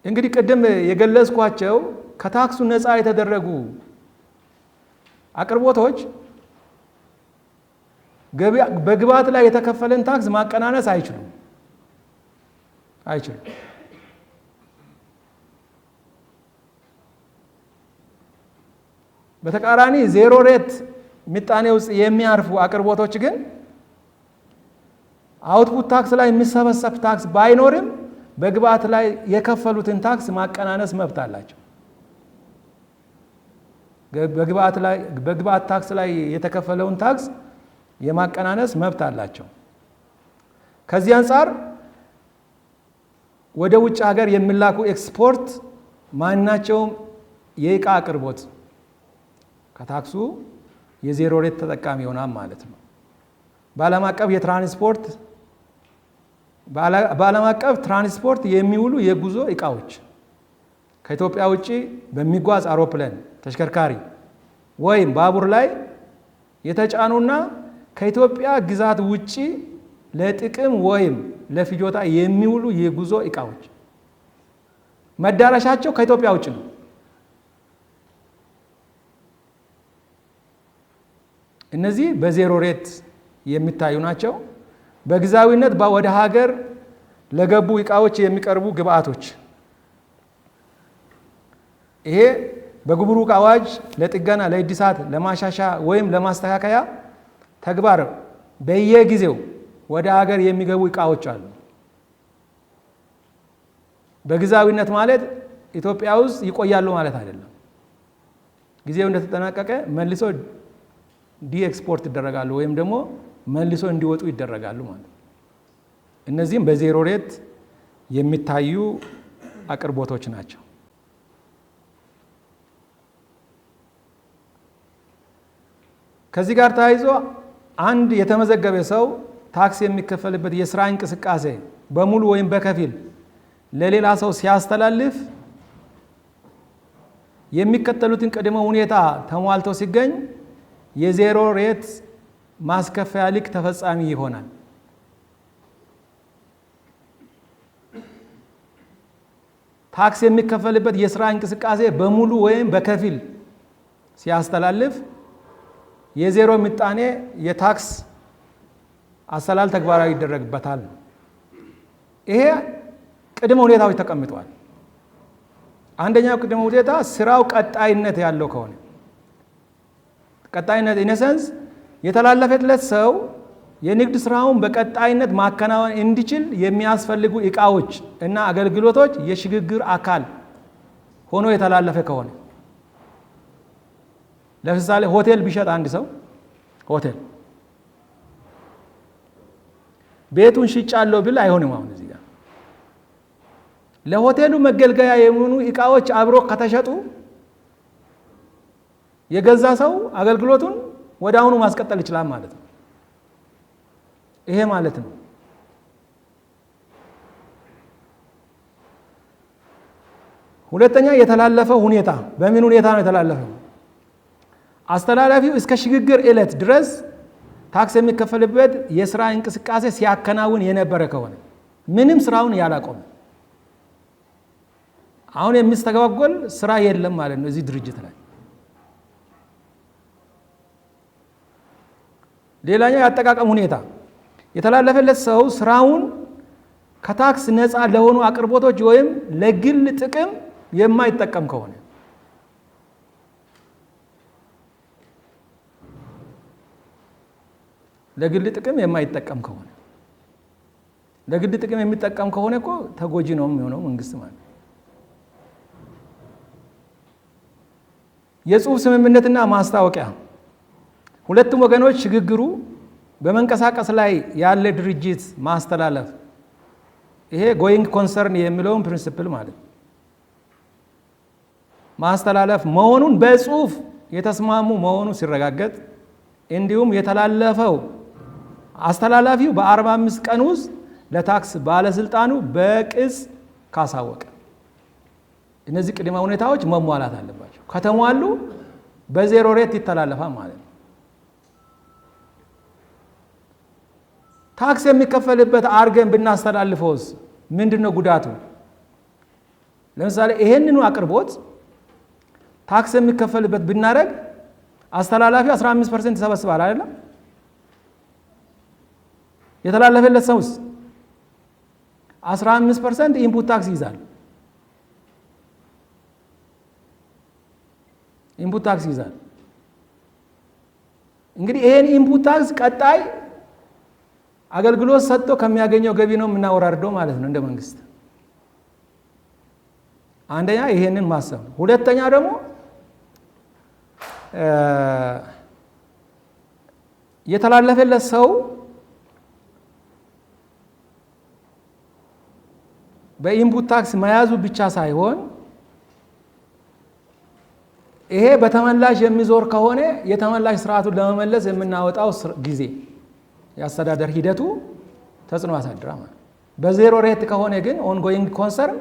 እንግዲህ ቅድም የገለጽኳቸው ከታክሱ ነፃ የተደረጉ አቅርቦቶች በግብዓት ላይ የተከፈለን ታክስ ማቀናነስ አይችሉም። በተቃራኒ zero rate ምጣኔ ውስጥ የሚያርፉ አቅርቦቶች ግን output tax ላይ የሚሰበሰብ ታክስ ባይኖርም በግብዓት ላይ የከፈሉትን ታክስ ማቀናነስ መብት አላቸው። በግብዓት ታክስ ላይ የተከፈለውን ታክስ የማቀናነስ መብት አላቸው። ከዚህ አንጻር ወደ ውጭ ሀገር የሚላኩ ኤክስፖርት ማናቸውም የእቃ አቅርቦት ከታክሱ የ zero rate ተጠቃሚ ይሆናል ማለት ነው። በዓለም አቀፍ ትራንስፖርት የሚውሉ የጉዞ እቃዎች ከኢትዮጵያ ውጪ በሚጓዝ አውሮፕላን፣ ተሽከርካሪ ወይም ባቡር ላይ የተጫኑና ከኢትዮጵያ ግዛት ውጪ ለጥቅም ወይም ለፍጆታ የሚውሉ የጉዞ እቃዎች መዳረሻቸው ከኢትዮጵያ ውጭ ነው። እነዚህ በ zero rate የሚታዩ ናቸው። በጊዜያዊነት ወደ ሀገር ለገቡ እቃዎች የሚቀርቡ ግብአቶች ይሄ በጉምሩክ አዋጅ ለጥገና፣ ለእድሳት፣ ለማሻሻያ ወይም ለማስተካከያ ተግባር በየጊዜው ወደ ሀገር የሚገቡ እቃዎች አሉ። በጊዜያዊነት ማለት ኢትዮጵያ ውስጥ ይቆያሉ ማለት አይደለም። ጊዜው እንደተጠናቀቀ መልሶ de-export ይደረጋሉ ወይም ደግሞ መልሶ እንዲወጡ ይደረጋሉ ማለት ነው። እነዚህም በ zero rate የሚታዩ አቅርቦቶች ናቸው። ከዚህ ጋር ተያይዞ አንድ የተመዘገበ ሰው ታክስ የሚከፈልበት የስራ እንቅስቃሴ በሙሉ ወይም በከፊል ለሌላ ሰው ሲያስተላልፍ የሚከተሉትን ቅድመ ሁኔታ ተሟልቶ ሲገኝ የ zero rate ማስከፈያ ልክ ተፈጻሚ ይሆናል። ታክስ የሚከፈልበት የስራ እንቅስቃሴ በሙሉ ወይም በከፊል ሲያስተላልፍ የዜሮ ምጣኔ የታክስ አሰላል ተግባራዊ ይደረግበታል። ይሄ ቅድመ ሁኔታዎች ተቀምጠዋል። አንደኛው ቅድመ ሁኔታ ስራው ቀጣይነት ያለው ከሆነ፣ ቀጣይነት in a sense የተላለፈለት ሰው የንግድ ስራውን በቀጣይነት ማከናወን እንዲችል የሚያስፈልጉ እቃዎች እና አገልግሎቶች የሽግግር አካል ሆኖ የተላለፈ ከሆነ፣ ለምሳሌ ሆቴል ቢሸጥ አንድ ሰው ሆቴል ቤቱን ሽጫለሁ ብል አይሆንም። አሁን እዚህ ጋር ለሆቴሉ መገልገያ የሚሆኑ እቃዎች አብሮ ከተሸጡ የገዛ ሰው አገልግሎቱን ወደ አሁኑ ማስቀጠል ይችላል ማለት ነው። ይሄ ማለት ነው። ሁለተኛ የተላለፈው ሁኔታ በምን ሁኔታ ነው የተላለፈው? አስተላላፊው እስከ ሽግግር ዕለት ድረስ ታክስ የሚከፈልበት የስራ እንቅስቃሴ ሲያከናውን የነበረ ከሆነ፣ ምንም ስራውን ያላቆመ፣ አሁን የሚስተጓጎል ስራ የለም ማለት ነው እዚህ ድርጅት ላይ። ሌላኛው የአጠቃቀም ሁኔታ የተላለፈለት ሰው ስራውን ከታክስ ነፃ ለሆኑ አቅርቦቶች ወይም ለግል ጥቅም የማይጠቀም ከሆነ፣ ለግል ጥቅም የማይጠቀም ከሆነ፣ ለግል ጥቅም የሚጠቀም ከሆነ እኮ ተጎጂ ነው የሚሆነው መንግስት ማለት ነው። የጽሁፍ ስምምነትና ማስታወቂያ ሁለቱም ወገኖች ሽግግሩ በመንቀሳቀስ ላይ ያለ ድርጅት ማስተላለፍ፣ ይሄ going concern የሚለውን principle ማለት ነው፣ ማስተላለፍ መሆኑን በጽሁፍ የተስማሙ መሆኑ ሲረጋገጥ፣ እንዲሁም የተላለፈው አስተላላፊው በ45 ቀን ውስጥ ለታክስ ባለስልጣኑ በቅጽ ካሳወቀ፣ እነዚህ ቅድመ ሁኔታዎች መሟላት አለባቸው። ከተሟሉ በ zero rate ይተላለፋል ማለት ነው። ታክስ የሚከፈልበት አርገን ብናስተላልፈውስ ምንድን ነው ጉዳቱ? ለምሳሌ ይሄንኑ አቅርቦት ታክስ የሚከፈልበት ብናደርግ አስተላላፊው 15% ይሰበስባል አይደለም? የተላለፈለት ሰውስ 15% input tax ይይዛል። Input tax ይይዛል። እንግዲህ ይሄን input tax ቀጣይ አገልግሎት ሰጥቶ ከሚያገኘው ገቢ ነው የምናወራርደው ማለት ነው እንደ መንግስት። አንደኛ ይሄንን ማሰብ ነው። ሁለተኛ ደግሞ የተላለፈለት ሰው በ input tax መያዙ ብቻ ሳይሆን ይሄ በተመላሽ የሚዞር ከሆነ የተመላሽ ስርዓቱን ለመመለስ የምናወጣው ጊዜ የአስተዳደር ሂደቱ ተጽዕኖ ያሳድራል ማለት ነው። በ zero rate ከሆነ ግን ongoing concern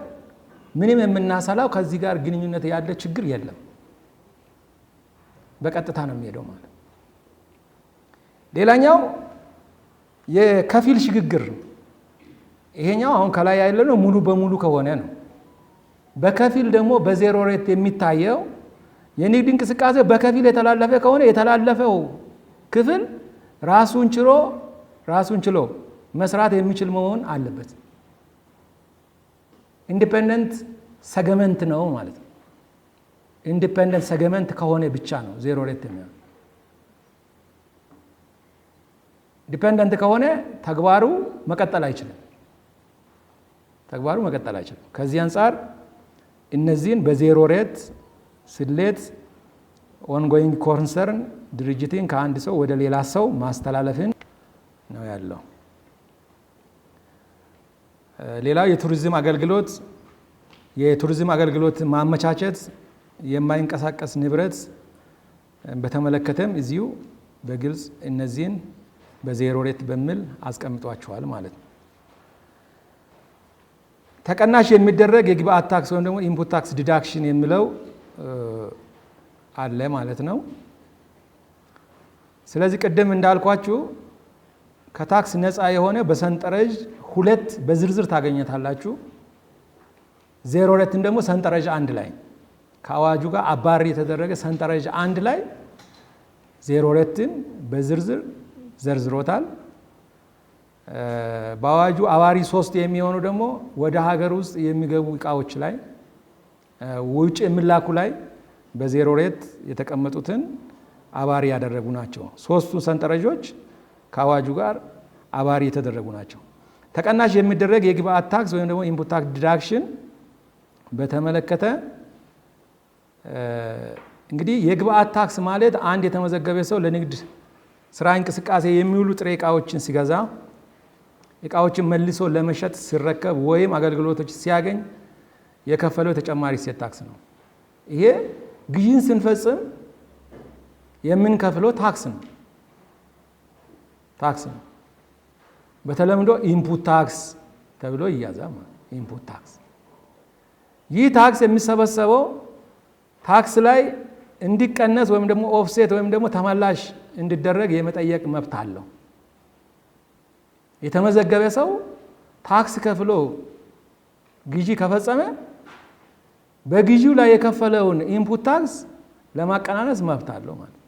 ምንም የምናሰላው ከዚህ ጋር ግንኙነት ያለ ችግር የለም። በቀጥታ ነው የሚሄደው ማለት ነው። ሌላኛው የከፊል ሽግግር፣ ይሄኛው አሁን ከላይ ያለነው ሙሉ በሙሉ ከሆነ ነው። በከፊል ደግሞ በ zero rate የሚታየው የንግድ እንቅስቃሴ በከፊል የተላለፈ ከሆነ የተላለፈው ክፍል ራሱን ችሎ መስራት የሚችል መሆን አለበት። Independent segment ነው ማለት ነው። Independent segment ከሆነ ብቻ ነው zero rate የሚሆነው። Dependent ከሆነ ተግባሩ መቀጠል አይችልም። ተግባሩ መቀጠል አይችልም። ከዚህ አንጻር እነዚህን በ zero rate ስሌት ongoing concern ድርጅትን ከአንድ ሰው ወደ ሌላ ሰው ማስተላለፍን ነው ያለው። ሌላው የቱሪዝም አገልግሎት ማመቻቸት፣ የማይንቀሳቀስ ንብረት በተመለከተም እዚሁ በግልጽ እነዚህን በ zero rate በሚል አስቀምጧቸዋል ማለት ነው። ተቀናሽ የሚደረግ የግብአት ታክስ ወይም ደግሞ input tax deduction የሚለው አለ ማለት ነው። ስለዚህ ቅድም እንዳልኳችሁ ከታክስ ነፃ የሆነ በሰንጠረዥ 2 በዝርዝር ታገኘታላችሁ። Zero rate ን ደግሞ ሰንጠረዥ 1 ላይ፣ ከአዋጁ ጋር አባሪ የተደረገ ሰንጠረዥ 1 ላይ zero rate ን በዝርዝር ዘርዝሮታል። በአዋጁ አባሪ 3 የሚሆኑ ደግሞ ወደ ሀገር ውስጥ የሚገቡ እቃዎች ላይ፣ ውጭ የሚላኩ ላይ በ zero rate የተቀመጡትን አባሪ ያደረጉ ናቸው። ሶስቱ ሰንጠረዦች ከአዋጁ ጋር አባሪ የተደረጉ ናቸው። ተቀናሽ የሚደረግ የግብአት ታክስ ወይም ደግሞ input tax deduction በተመለከተ እንግዲህ የግብአት ታክስ ማለት አንድ የተመዘገበ ሰው ለንግድ ስራ እንቅስቃሴ የሚውሉ ጥሬ እቃዎችን ሲገዛ፣ እቃዎችን መልሶ ለመሸጥ ሲረከብ ወይም አገልግሎቶች ሲያገኝ የከፈለው ተጨማሪ እሴት ታክስ ነው። ይሄ ግዢን ስንፈጽም የምንከፍለው ታክስ ነው። በተለምዶ input tax ተብሎ ይያዛል ማለት input tax። ይህ ታክስ የሚሰበሰበው ታክስ ላይ እንዲቀነስ ወይም ደግሞ offset ወይም ደግሞ ተመላሽ እንዲደረግ የመጠየቅ መብት አለው። የተመዘገበ ሰው ታክስ ከፍሎ ግዢ ከፈጸመ በግዢው ላይ የከፈለውን input tax ለማቀናነስ መብት አለው ማለት ነው።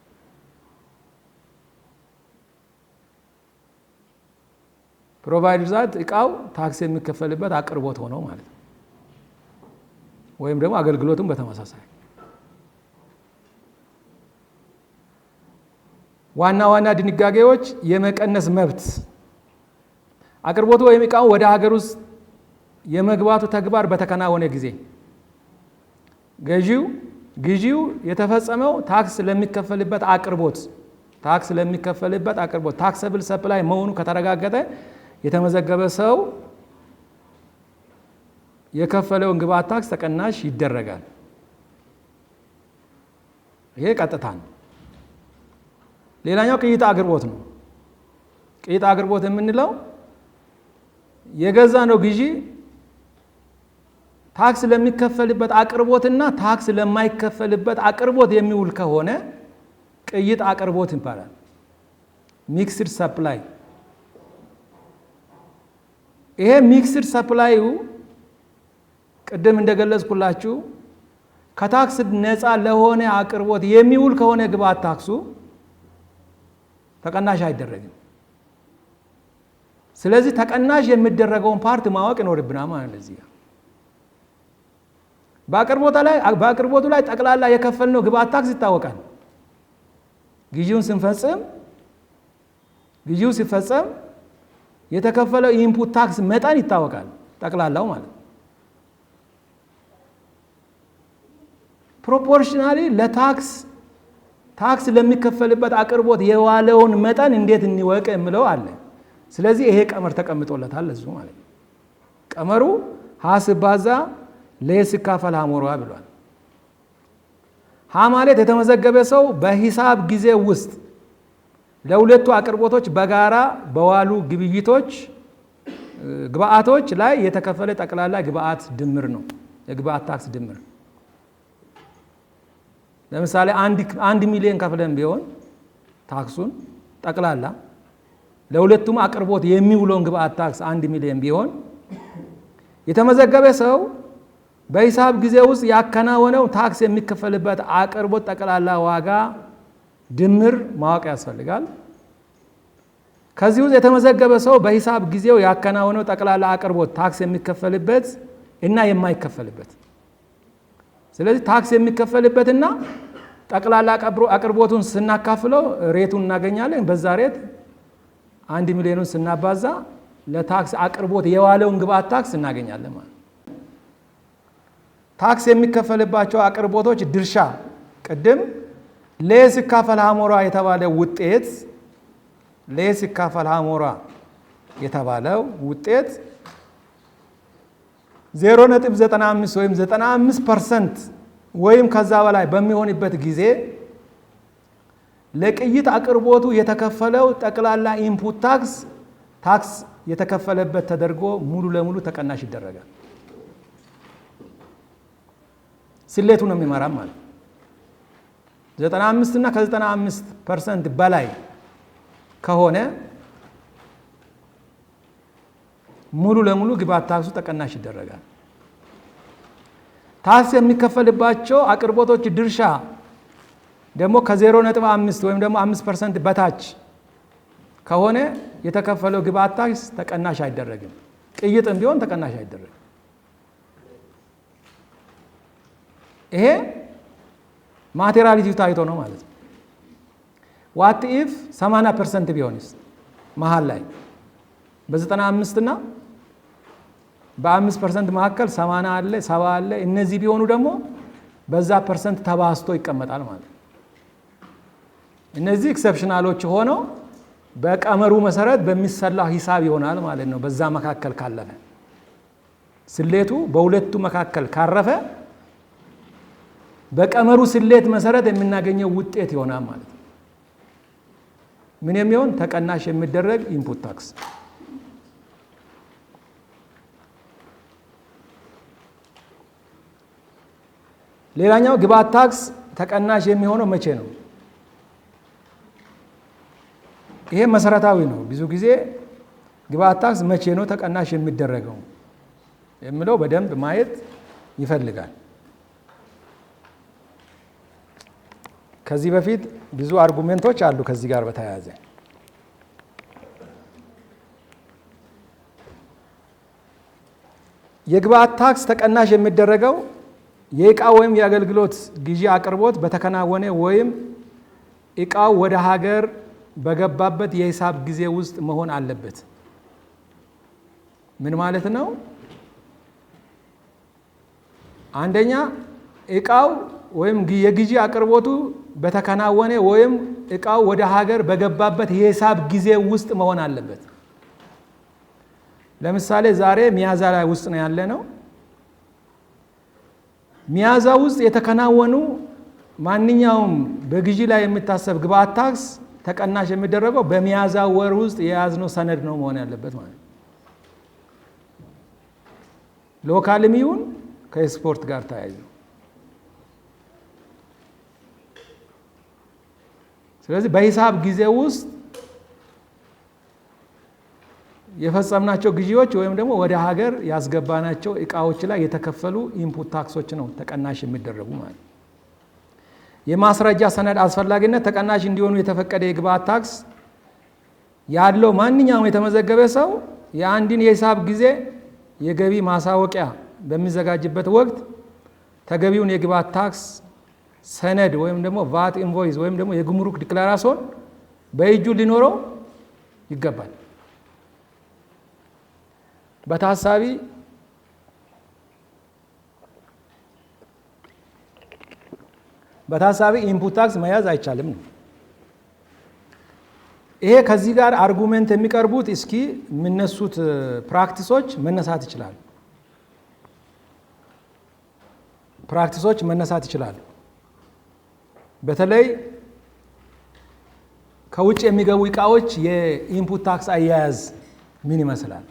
Provided that እቃው ታክስ የሚከፈልበት አቅርቦት ሆኖ ማለት ነው። ወይም ደግሞ አገልግሎቱም በተመሳሳይ። ዋና ዋና ድንጋጌዎች፣ የመቀነስ መብት፣ አቅርቦቱ ወይም እቃው ወደ ሀገር ውስጥ የመግባቱ ተግባር በተከናወነ ጊዜ ግዢው የተፈጸመው ታክስ ለሚከፈልበት አቅርቦት taxable supply መሆኑ ከተረጋገጠ የተመዘገበ ሰው የከፈለውን ግብአት ታክስ ተቀናሽ ይደረጋል። ይሄ ቀጥታ ነው። ሌላኛው ቅይጥ አቅርቦት ነው። ቅይጥ አቅርቦት የምንለው የገዛነው ግዢ ታክስ ለሚከፈልበት አቅርቦትና ታክስ ለማይከፈልበት አቅርቦት የሚውል ከሆነ ቅይጥ አቅርቦት ይባላል። Mixed supply። ይሄ mixed supply ኡ ቅድም እንደገለጽኩላችሁ ከታክስ ነፃ ለሆነ አቅርቦት የሚውል ከሆነ ግብአት ታክሱ ተቀናሽ አይደረግም። ስለዚህ ተቀናሽ የሚደረገውን part ማወቅ ይኖርብናል ማለት ነው። እዚህ ጋር በአቅርቦቱ ላይ ጠቅላላ የከፈልነው ግብአት ታክስ ይታወቃል። ግዢውን ስንፈጽም ግዢው ሲፈጸም የተከፈለው input tax መጠን ይታወቃል፣ ጠቅላላው ማለት ነው። Proportionally ለታክስ ታክስ ለሚከፈልበት አቅርቦት የዋለውን መጠን እንዴት እንወቅ የሚለው አለ። ስለዚህ ይሄ ቀመር ተቀምጦለታል ለዙ ማለት ነው። ቀመሩ ሀ ሲባዛ ለ ሲካፈል ሐመሩ ሐ ብሏል። ሀ ማለት የተመዘገበ ሰው በሂሳብ ጊዜ ውስጥ ለሁለቱ አቅርቦቶች በጋራ በዋሉ ግብይቶች ግብአቶች ላይ የተከፈለ ጠቅላላ ግብአት ድምር ነው፣ የግብአት ታክስ ድምር። ለምሳሌ 1 ሚሊዮን ከፍለን ቢሆን ታክሱን ጠቅላላ ለሁለቱም አቅርቦት የሚውለውን ግብአት ታክስ 1 ሚሊዮን ቢሆን፣ የተመዘገበ ሰው በሂሳብ ጊዜ ውስጥ ያከናወነው ታክስ የሚከፈልበት አቅርቦት ጠቅላላ ዋጋ ድምር ማወቅ ያስፈልጋል። ከዚህ ውስጥ የተመዘገበ ሰው በሂሳብ ጊዜው ያከናወነው ጠቅላላ አቅርቦት ታክስ የሚከፈልበት እና የማይከፈልበት፣ ስለዚህ ታክስ የሚከፈልበትና ጠቅላላ አቅርቦቱን ስናካፍለው rate ኡን እናገኛለን። በዛ rate 1 ሚሊዮኑን ስናባዛ ለታክስ አቅርቦት የዋለውን ግብአት ታክስ እናገኛለን ማለት ነው። ታክስ የሚከፈልባቸው አቅርቦቶች ድርሻ፣ ቅድም ለ ሲካፈል ሐመሩ ሐ የተባለ ውጤት፣ ለ ሲካፈል ሐመሩ ሐ የተባለው ውጤት 0.95 ወይም 95% ወይም ከዛ በላይ በሚሆንበት ጊዜ ለቅይጥ አቅርቦቱ የተከፈለው ጠቅላላ input tax ታክስ የተከፈለበት ተደርጎ ሙሉ ለሙሉ ተቀናሽ ይደረጋል። ስሌቱ ነው የሚመራም ማለት 95 እና ከ95% በላይ ከሆነ ሙሉ ለሙሉ ግብአት ታክሱ ተቀናሽ ይደረጋል። ታክስ የሚከፈልባቸው አቅርቦቶች ድርሻ ደግሞ ከ0.5 ወይም ደግሞ 5% በታች ከሆነ የተከፈለው ግብአት ታክስ ተቀናሽ አይደረግም። ቅይጥም ቢሆን ተቀናሽ አይደረግም። ይሄ materiality ው ታይቶ ነው ማለት ነው። What if 80% ቢሆንስ? መሀል ላይ በ95 እና በ5% መካከል 80 አለ፣ 70 አለ። እነዚህ ቢሆኑ ደግሞ በዛ percent ተባዝቶ ይቀመጣል ማለት ነው። እነዚህ exceptional ኦች ሆነው በቀመሩ መሰረት በሚሰላው ሂሳብ ይሆናል ማለት ነው። በዛ መካከል ካለፈ፣ ስሌቱ በሁለቱ መካከል ካረፈ በቀመሩ ስሌት መሰረት የምናገኘው ውጤት ይሆናል ማለት ነው። ምን የሚሆን? ተቀናሽ የሚደረግ input tax። ሌላኛው ግብአት ታክስ ተቀናሽ የሚሆነው መቼ ነው? ይሄ መሰረታዊ ነው። ብዙ ጊዜ ግብአት ታክስ መቼ ነው ተቀናሽ የሚደረገው የሚለው በደንብ ማየት ይፈልጋል። ከዚህ በፊት ብዙ argument ኦች አሉ ከዚህ ጋር በተያያዘ። የግብአት ታክስ ተቀናሽ የሚደረገው የእቃ ወይም የአገልግሎት ግዢ አቅርቦት በተከናወነ ወይም እቃው ወደ ሀገር በገባበት የሂሳብ ጊዜ ውስጥ መሆን አለበት። ምን ማለት ነው? አንደኛ እቃው ወይም የግዢ አቅርቦቱ በተከናወነ ወይም እቃው ወደ ሀገር በገባበት የሂሳብ ጊዜ ውስጥ መሆን አለበት። ለምሳሌ ዛሬ ሚያዝያ ላይ ውስጥ ነው ያለነው። ሚያዝያ ውስጥ የተከናወኑ ማንኛውም በግዢ ላይ የሚታሰብ ግብአት ታክስ ተቀናሽ የሚደረገው በሚያዝያ ወር ውስጥ የያዝነው ሰነድ ነው መሆን ያለበት ማለት ነው። Local ም ይሁን ከኤክስፖርት ጋር ተያይዞ። ስለዚህ በሂሳብ ጊዜ ውስጥ የፈጸምናቸው ግዢዎች ወይም ደግሞ ወደ ሀገር ያስገባናቸው እቃዎች ላይ የተከፈሉ input ታክሶች ነው ተቀናሽ የሚደረጉ ማለት ነው። የማስረጃ ሰነድ አስፈላጊነት ተቀናሽ እንዲሆኑ የተፈቀደ የግብአት ታክስ ያለው ማንኛውም የተመዘገበ ሰው የአንድን የሂሳብ ጊዜ የገቢ ማሳወቂያ በሚዘጋጅበት ወቅት ተገቢውን የግብአት ታክስ ሰነድ ወይም ደግሞ VAT invoice ወይም ደግሞ የጉምሩክ ዲክላራሲዮን በእጁ ሊኖረው ይገባል። በታሳቢ input tax መያዝ አይቻልም ነው። ይሄ ከዚህ ጋር argument የሚቀርቡት እስኪ የሚነሱት practice ኦች መነሳት ይችላሉ። Practice ኦች መነሳት ይችላሉ። በተለይ ከውጭ የሚገቡ እቃዎች የ input tax አያያዝ ምን ይመስላል?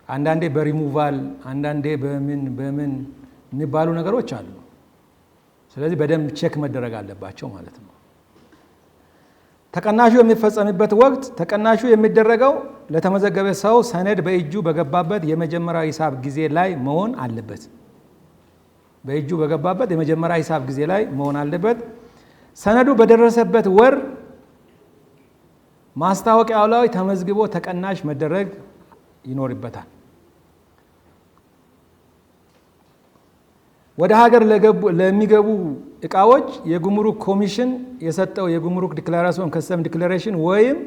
አንዳንዴ በሪሙቫል፣ አንዳንዴ በምን በምን የሚባሉ ነገሮች አሉ። ስለዚህ በደንብ check መደረግ አለባቸው ማለት ነው። ተቀናሹ የሚፈጸምበት ወቅት ተቀናሹ የሚደረገው ለተመዘገበ ሰው ሰነድ በእጁ በገባበት የመጀመሪያ ሂሳብ ጊዜ ላይ መሆን አለበት። በእጁ በገባበት የመጀመሪያ ሂሳብ ጊዜ ላይ መሆን አለበት። ሰነዱ በደረሰበት ወር ማስታወቂያው ላይ ተመዝግቦ ተቀናሽ መደረግ ይኖርበታል። ወደ ሀገር ለሚገቡ እቃዎች የጉምሩክ ኮሚሽን የሰጠው የጉምሩክ ዲክላሬሽን፣ custom declaration ወይም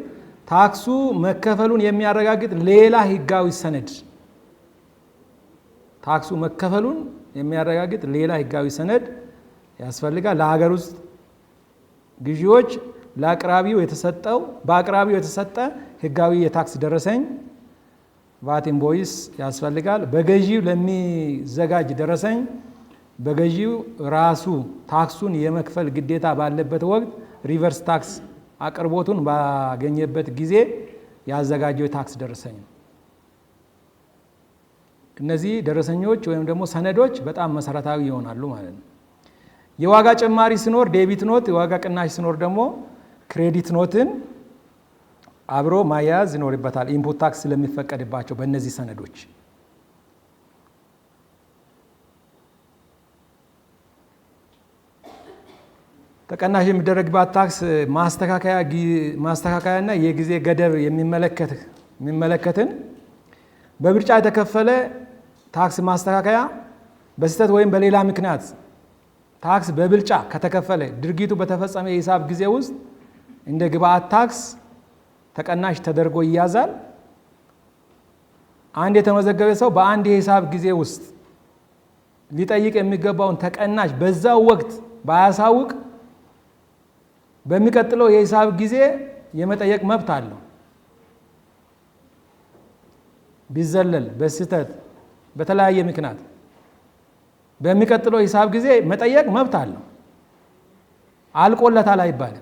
ታክሱ መከፈሉን የሚያረጋግጥ ሌላ ህጋዊ ሰነድ፣ ታክሱ መከፈሉን የሚያረጋግጥ ሌላ ህጋዊ ሰነድ ያስፈልጋል። ለሀገር ውስጥ ግዢዎች ለአቅራቢው የተሰጠው በአቅራቢው የተሰጠ ህጋዊ የታክስ ደረሰኝ VAT invoice ያስፈልጋል። በገዢው ለሚዘጋጅ ደረሰኝ በገዢው ራሱ ታክሱን የመክፈል ግዴታ ባለበት ወቅት reverse tax አቅርቦቱን ባገኘበት ጊዜ ያዘጋጀው የታክስ ደረሰኝ ነው። እነዚህ ደረሰኞች ወይም ደግሞ ሰነዶች በጣም መሰረታዊ ይሆናሉ ማለት ነው። የዋጋ ጭማሪ ሲኖር debit note፣ የዋጋ ቅናሽ ሲኖር ደግሞ credit note ን አብሮ ማያያዝ ይኖርበታል። Input tax ስለሚፈቀድባቸው በእነዚህ ሰነዶች። ተቀናሽ የሚደረግባት ታክስ ማስተካከያና የጊዜ ገደብ የሚመለከትን በብልጫ የተከፈለ ታክስ ማስተካከያ በስህተት ወይም በሌላ ምክንያት ታክስ በብልጫ ከተከፈለ ድርጊቱ በተፈጸመ የሂሳብ ጊዜ ውስጥ እንደ ግብአት ታክስ ተቀናሽ ተደርጎ ይያዛል። አንድ የተመዘገበ ሰው በአንድ የሂሳብ ጊዜ ውስጥ ሊጠይቅ የሚገባውን ተቀናሽ በዛው ወቅት ባያሳውቅ በሚቀጥለው የሂሳብ ጊዜ የመጠየቅ መብት አለው። ቢዘለል በስህተት፣ በተለያየ ምክንያት በሚቀጥለው ሂሳብ ጊዜ መጠየቅ መብት አለው። አልቆለታል አይባልም።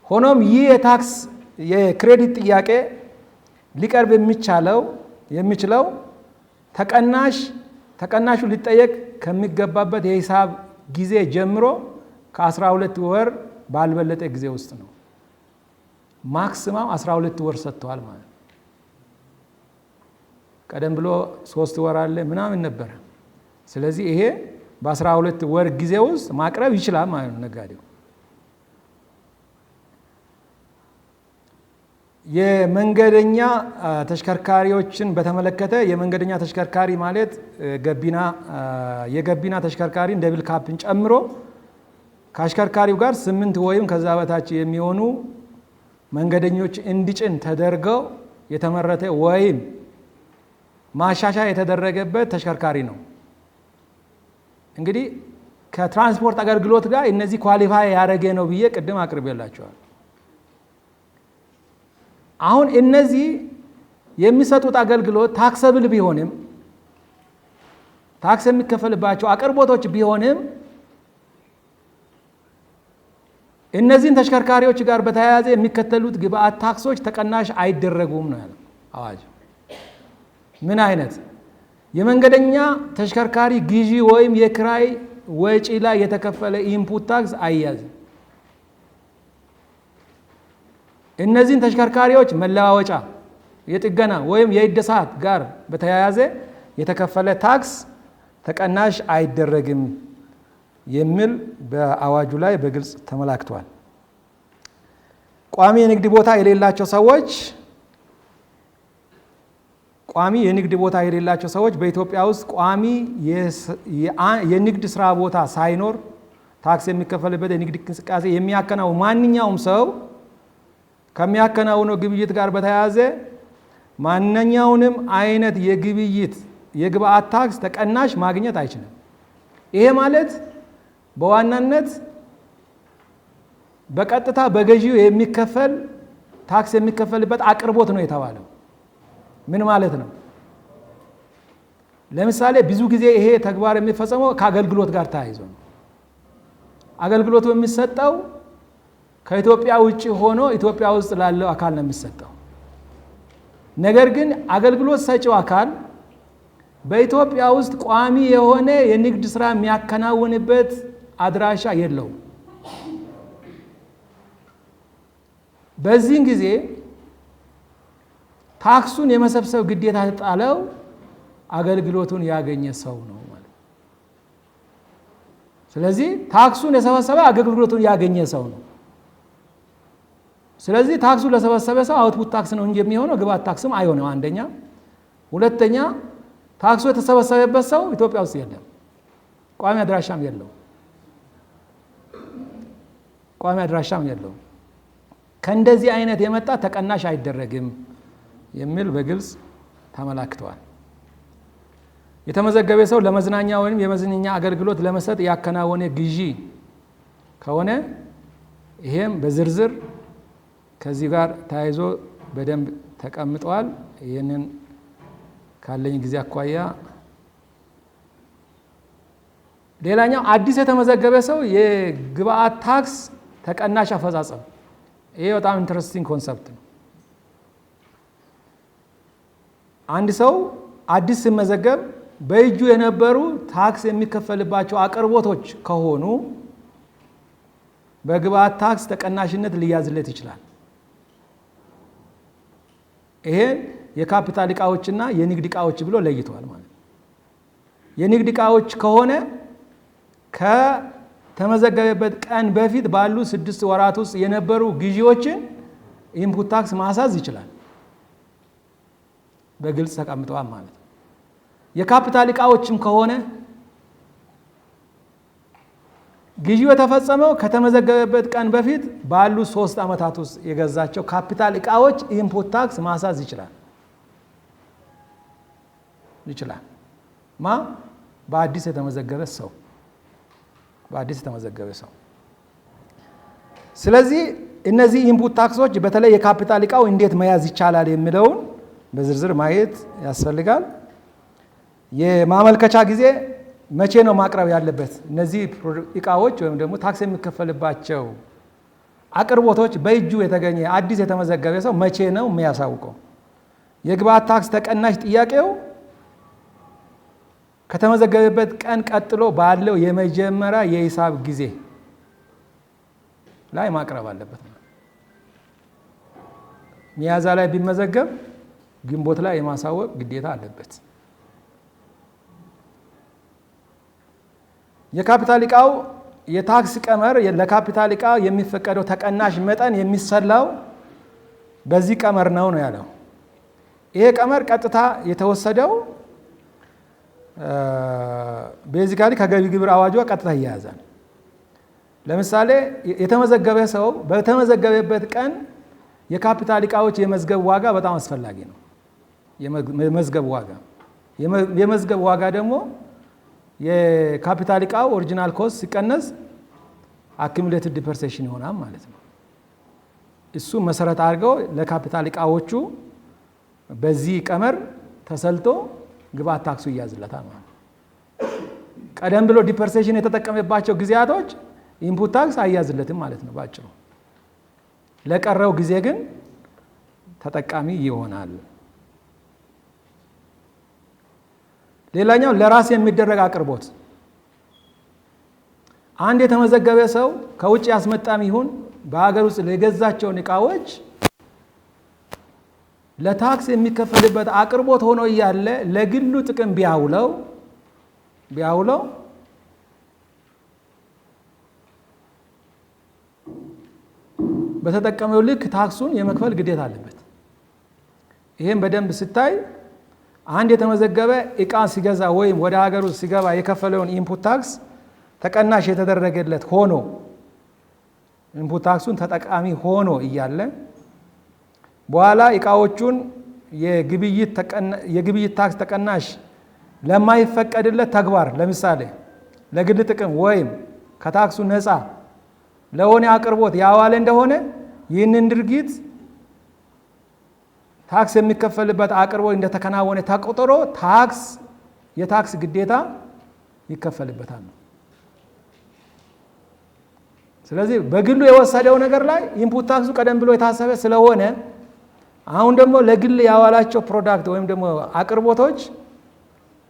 ሆኖም ይህ የታክስ የ credit ጥያቄ ሊቀርብ የሚችለው ተቀናሹ ሊጠየቅ ከሚገባበት የሂሳብ ጊዜ ጀምሮ ከ12 ወር ባልበለጠ ጊዜ ውስጥ ነው። Maximum 12 ወር ሰጥተዋል ማለት ነው። ቀደም ብሎ 3 ወር አለ ምናምን ነበረ። ስለዚህ ይሄ በ12 ወር ጊዜ ውስጥ ማቅረብ ይችላል ማለት ነው ነጋዴው። የመንገደኛ ተሽከርካሪዎችን በተመለከተ የመንገደኛ ተሽከርካሪ ማለት የገቢና ተሽከርካሪን double cab ን ጨምሮ ከአሽከርካሪው ጋር 8 ወይም ከዛ በታች የሚሆኑ መንገደኞች እንዲጭን ተደርገው የተመረተ ወይም ማሻሻያ የተደረገበት ተሽከርካሪ ነው። እንግዲህ ከትራንስፖርት አገልግሎት ጋር እነዚህ qualify ያደረገ ነው ብዬ ቅድም አቅርቤላቸዋል። አሁን እነዚህ የሚሰጡት አገልግሎት taxable ቢሆንም፣ ታክስ የሚከፈልባቸው አቅርቦቶች ቢሆንም፣ እነዚህን ተሽከርካሪዎች ጋር በተያያዘ የሚከተሉት ግብአት ታክሶች ተቀናሽ አይደረጉም ነው ያለው አዋጅ። ምን አይነት? የመንገደኛ ተሽከርካሪ ግዢ ወይም የክራይ ወጪ ላይ የተከፈለ input tax አይያዝም። እነዚህን ተሽከርካሪዎች መለዋወጫ፣ የጥገና ወይም የእድሳት ጋር በተያያዘ የተከፈለ ታክስ ተቀናሽ አይደረግም የሚል በአዋጁ ላይ በግልጽ ተመላክቷል። ቋሚ የንግድ ቦታ የሌላቸው ሰዎች፣ ቋሚ የንግድ ቦታ የሌላቸው ሰዎች፣ በኢትዮጵያ ውስጥ ቋሚ የንግድ ስራ ቦታ ሳይኖር ታክስ የሚከፈልበት የንግድ እንቅስቃሴ የሚያከናውን ማንኛውም ሰው ከሚያከናውነው ግብይት ጋር በተያያዘ ማንኛውንም አይነት የግብይት የግብአት ታክስ ተቀናሽ ማግኘት አይችልም። ይሄ ማለት በዋናነት በቀጥታ በገዢው የሚከፈል ታክስ የሚከፈልበት አቅርቦት ነው የተባለው። ምን ማለት ነው? ለምሳሌ ብዙ ጊዜ ይሄ ተግባር የሚፈጸመው ከአገልግሎት ጋር ተያይዞ ነው። አገልግሎቱ የሚሰጠው ከኢትዮጵያ ውጭ ሆኖ ኢትዮጵያ ውስጥ ላለው አካል ነው የሚሰጠው። ነገር ግን አገልግሎት ሰጪው አካል በኢትዮጵያ ውስጥ ቋሚ የሆነ የንግድ ስራ የሚያከናውንበት አድራሻ የለውም። በዚህን ጊዜ ታክሱን የመሰብሰብ ግዴታ የተጣለው አገልግሎቱን ያገኘ ሰው ነው ማለት ነው። ስለዚህ ታክሱን የሰበሰበ አገልግሎቱን ያገኘ ሰው ነው። ስለዚህ ታክሱን ለሰበሰበ ሰው output tax ነው እንጂ የሚሆነው ግብአት ታክስም አይሆንም። አንደኛ። ሁለተኛ፣ ታክሱ የተሰበሰበበት ሰው ኢትዮጵያ ውስጥ የለም፣ ቋሚ አድራሻም የለውም። ቋሚ አድራሻም የለውም። ከእንደዚህ አይነት የመጣ ተቀናሽ አይደረግም የሚል በግልጽ ተመላክተዋል። የተመዘገበ ሰው ለመዝናኛ ወይም የመዝናኛ አገልግሎት ለመስጠት ያከናወነ ግዢ ከሆነ ይሄም በዝርዝር ከዚህ ጋር ተያይዞ በደንብ ተቀምጠዋል። ይህንን ካለኝ ጊዜ አኳያ፣ ሌላኛው አዲስ የተመዘገበ ሰው የግብአት ታክስ ተቀናሽ አፈጻጸም፣ ይሄ በጣም interesting concept ነው። አንድ ሰው አዲስ ሲመዘገብ በእጁ የነበሩ ታክስ የሚከፈልባቸው አቅርቦቶች ከሆኑ በግብአት ታክስ ተቀናሽነት ሊያዝለት ይችላል። ይሄን የካፒታል እቃዎችና የንግድ እቃዎች ብሎ ለይተዋል ማለት ነው። የንግድ እቃዎች ከሆነ ከተመዘገበበት ቀን በፊት ባሉ 6 ወራት ውስጥ የነበሩ ግዢዎችን input tax ማስያዝ ይችላል። በግልጽ ተቀምጠዋል ማለት ነው። የካፒታል እቃዎችም ከሆነ ግዢው የተፈጸመው ከተመዘገበበት ቀን በፊት ባሉ 3 ዓመታት ውስጥ የገዛቸው ካፒታል እቃዎች input tax ማስያዝ ይችላል። ማ በአዲስ የተመዘገበ ሰው፣ በአዲስ የተመዘገበ ሰው። ስለዚህ እነዚህ input ታክሶች በተለይ የካፒታል እቃው እንዴት መያዝ ይቻላል የሚለውን በዝርዝር ማየት ያስፈልጋል። የማመልከቻ ጊዜ መቼ ነው ማቅረብ ያለበት? እነዚህ እቃዎች ወይም ደግሞ ታክስ የሚከፈልባቸው አቅርቦቶች በእጁ የተገኘ አዲስ የተመዘገበ ሰው መቼ ነው የሚያሳውቀው? የግብአት ታክስ ተቀናሽ ጥያቄው ከተመዘገበበት ቀን ቀጥሎ ባለው የመጀመሪያ የሂሳብ ጊዜ ላይ ማቅረብ አለበት። ሚያዝያ ላይ ቢመዘገብ ግንቦት ላይ የማሳወቅ ግዴታ አለበት። የካፒታል እቃው የታክስ ቀመር፣ ለካፒታል እቃ የሚፈቀደው ተቀናሽ መጠን የሚሰላው በዚህ ቀመር ነው ነው ያለው። ይሄ ቀመር ቀጥታ የተወሰደው basically ከገቢ ግብር አዋጁ ቀጥታ ይያያዛል። ለምሳሌ የተመዘገበ ሰው በተመዘገበበት ቀን የካፒታል እቃዎች የመዝገብ ዋጋ በጣም አስፈላጊ ነው። የመዝገብ ዋጋ ደግሞ የካፒታል እቃው original cost ሲቀነስ accumulated depreciation ይሆናል ማለት ነው። እሱ መሰረት አድርገው ለካፒታል እቃዎቹ በዚህ ቀመር ተሰልቶ ግብአት ታክሱ ይያዝለታል ማለት ነው። ቀደም ብሎ depreciation የተጠቀመባቸው ጊዜያቶች input tax አይያዝለትም ማለት ነው ባጭሩ። ለቀረው ጊዜ ግን ተጠቃሚ ይሆናል። ሌላኛው ለራስ የሚደረግ አቅርቦት፣ አንድ የተመዘገበ ሰው ከውጭ ያስመጣም ይሁን በሀገር ውስጥ የገዛቸውን እቃዎች ለታክስ የሚከፈልበት አቅርቦት ሆኖ እያለ ለግሉ ጥቅም ቢያውለው በተጠቀመው ልክ ታክሱን የመክፈል ግዴታ አለበት። ይሄን በደንብ ስታይ አንድ የተመዘገበ እቃ ሲገዛ ወይም ወደ ሀገር ውስጥ ሲገባ የከፈለውን input tax ተቀናሽ የተደረገለት ሆኖ input tax ኡን ተጠቃሚ ሆኖ እያለ በኋላ እቃዎቹን የግብይት ታክስ ተቀናሽ ለማይፈቀድለት ተግባር ለምሳሌ ለግል ጥቅም ወይም ከታክሱ ነፃ ለሆነ አቅርቦት ያዋለ እንደሆነ ይህንን ድርጊት ታክስ የሚከፈልበት አቅርቦት እንደተከናወነ ተቆጥሮ የታክስ ግዴታ ይከፈልበታል ነው። ስለዚህ በግሉ የወሰደው ነገር ላይ input tax ኡ ቀደም ብሎ የታሰበ ስለሆነ አሁን ደግሞ ለግል ያዋላቸው product ወይም ደግሞ አቅርቦቶች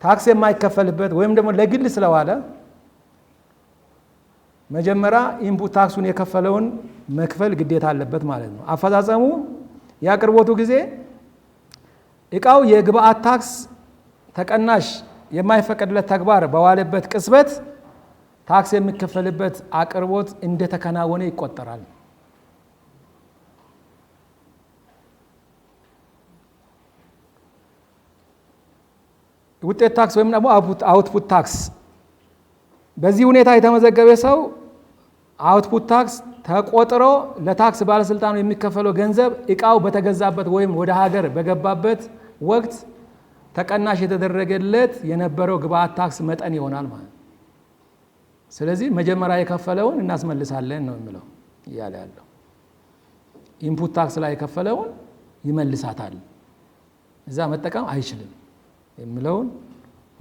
ታክስ የማይከፈልበት ወይም ደግሞ ለግል ስለዋለ መጀመሪያ input tax ኡን የከፈለውን መክፈል ግዴታ አለበት ማለት ነው። አፈጻጸሙ የአቅርቦቱ ጊዜ እቃው የግብአት ታክስ ተቀናሽ የማይፈቀድለት ተግባር በዋለበት ቅጽበት ታክስ የሚከፈልበት አቅርቦት እንደተከናወነ ይቆጠራል። ውጤት ታክስ ወይም ደግሞ output tax በዚህ ሁኔታ የተመዘገበ ሰው output tax ተቆጥሮ ለታክስ ባለስልጣኑ የሚከፈለው ገንዘብ እቃው በተገዛበት ወይም ወደ ሀገር በገባበት ወቅት ተቀናሽ የተደረገለት የነበረው ግብአት ታክስ መጠን ይሆናል ማለት ነው። ስለዚህ መጀመሪያ የከፈለውን እናስመልሳለን ነው የሚለው እያለ ያለው። input tax ላይ የከፈለውን ይመልሳታል፣ እዛ መጠቀም አይችልም የሚለውን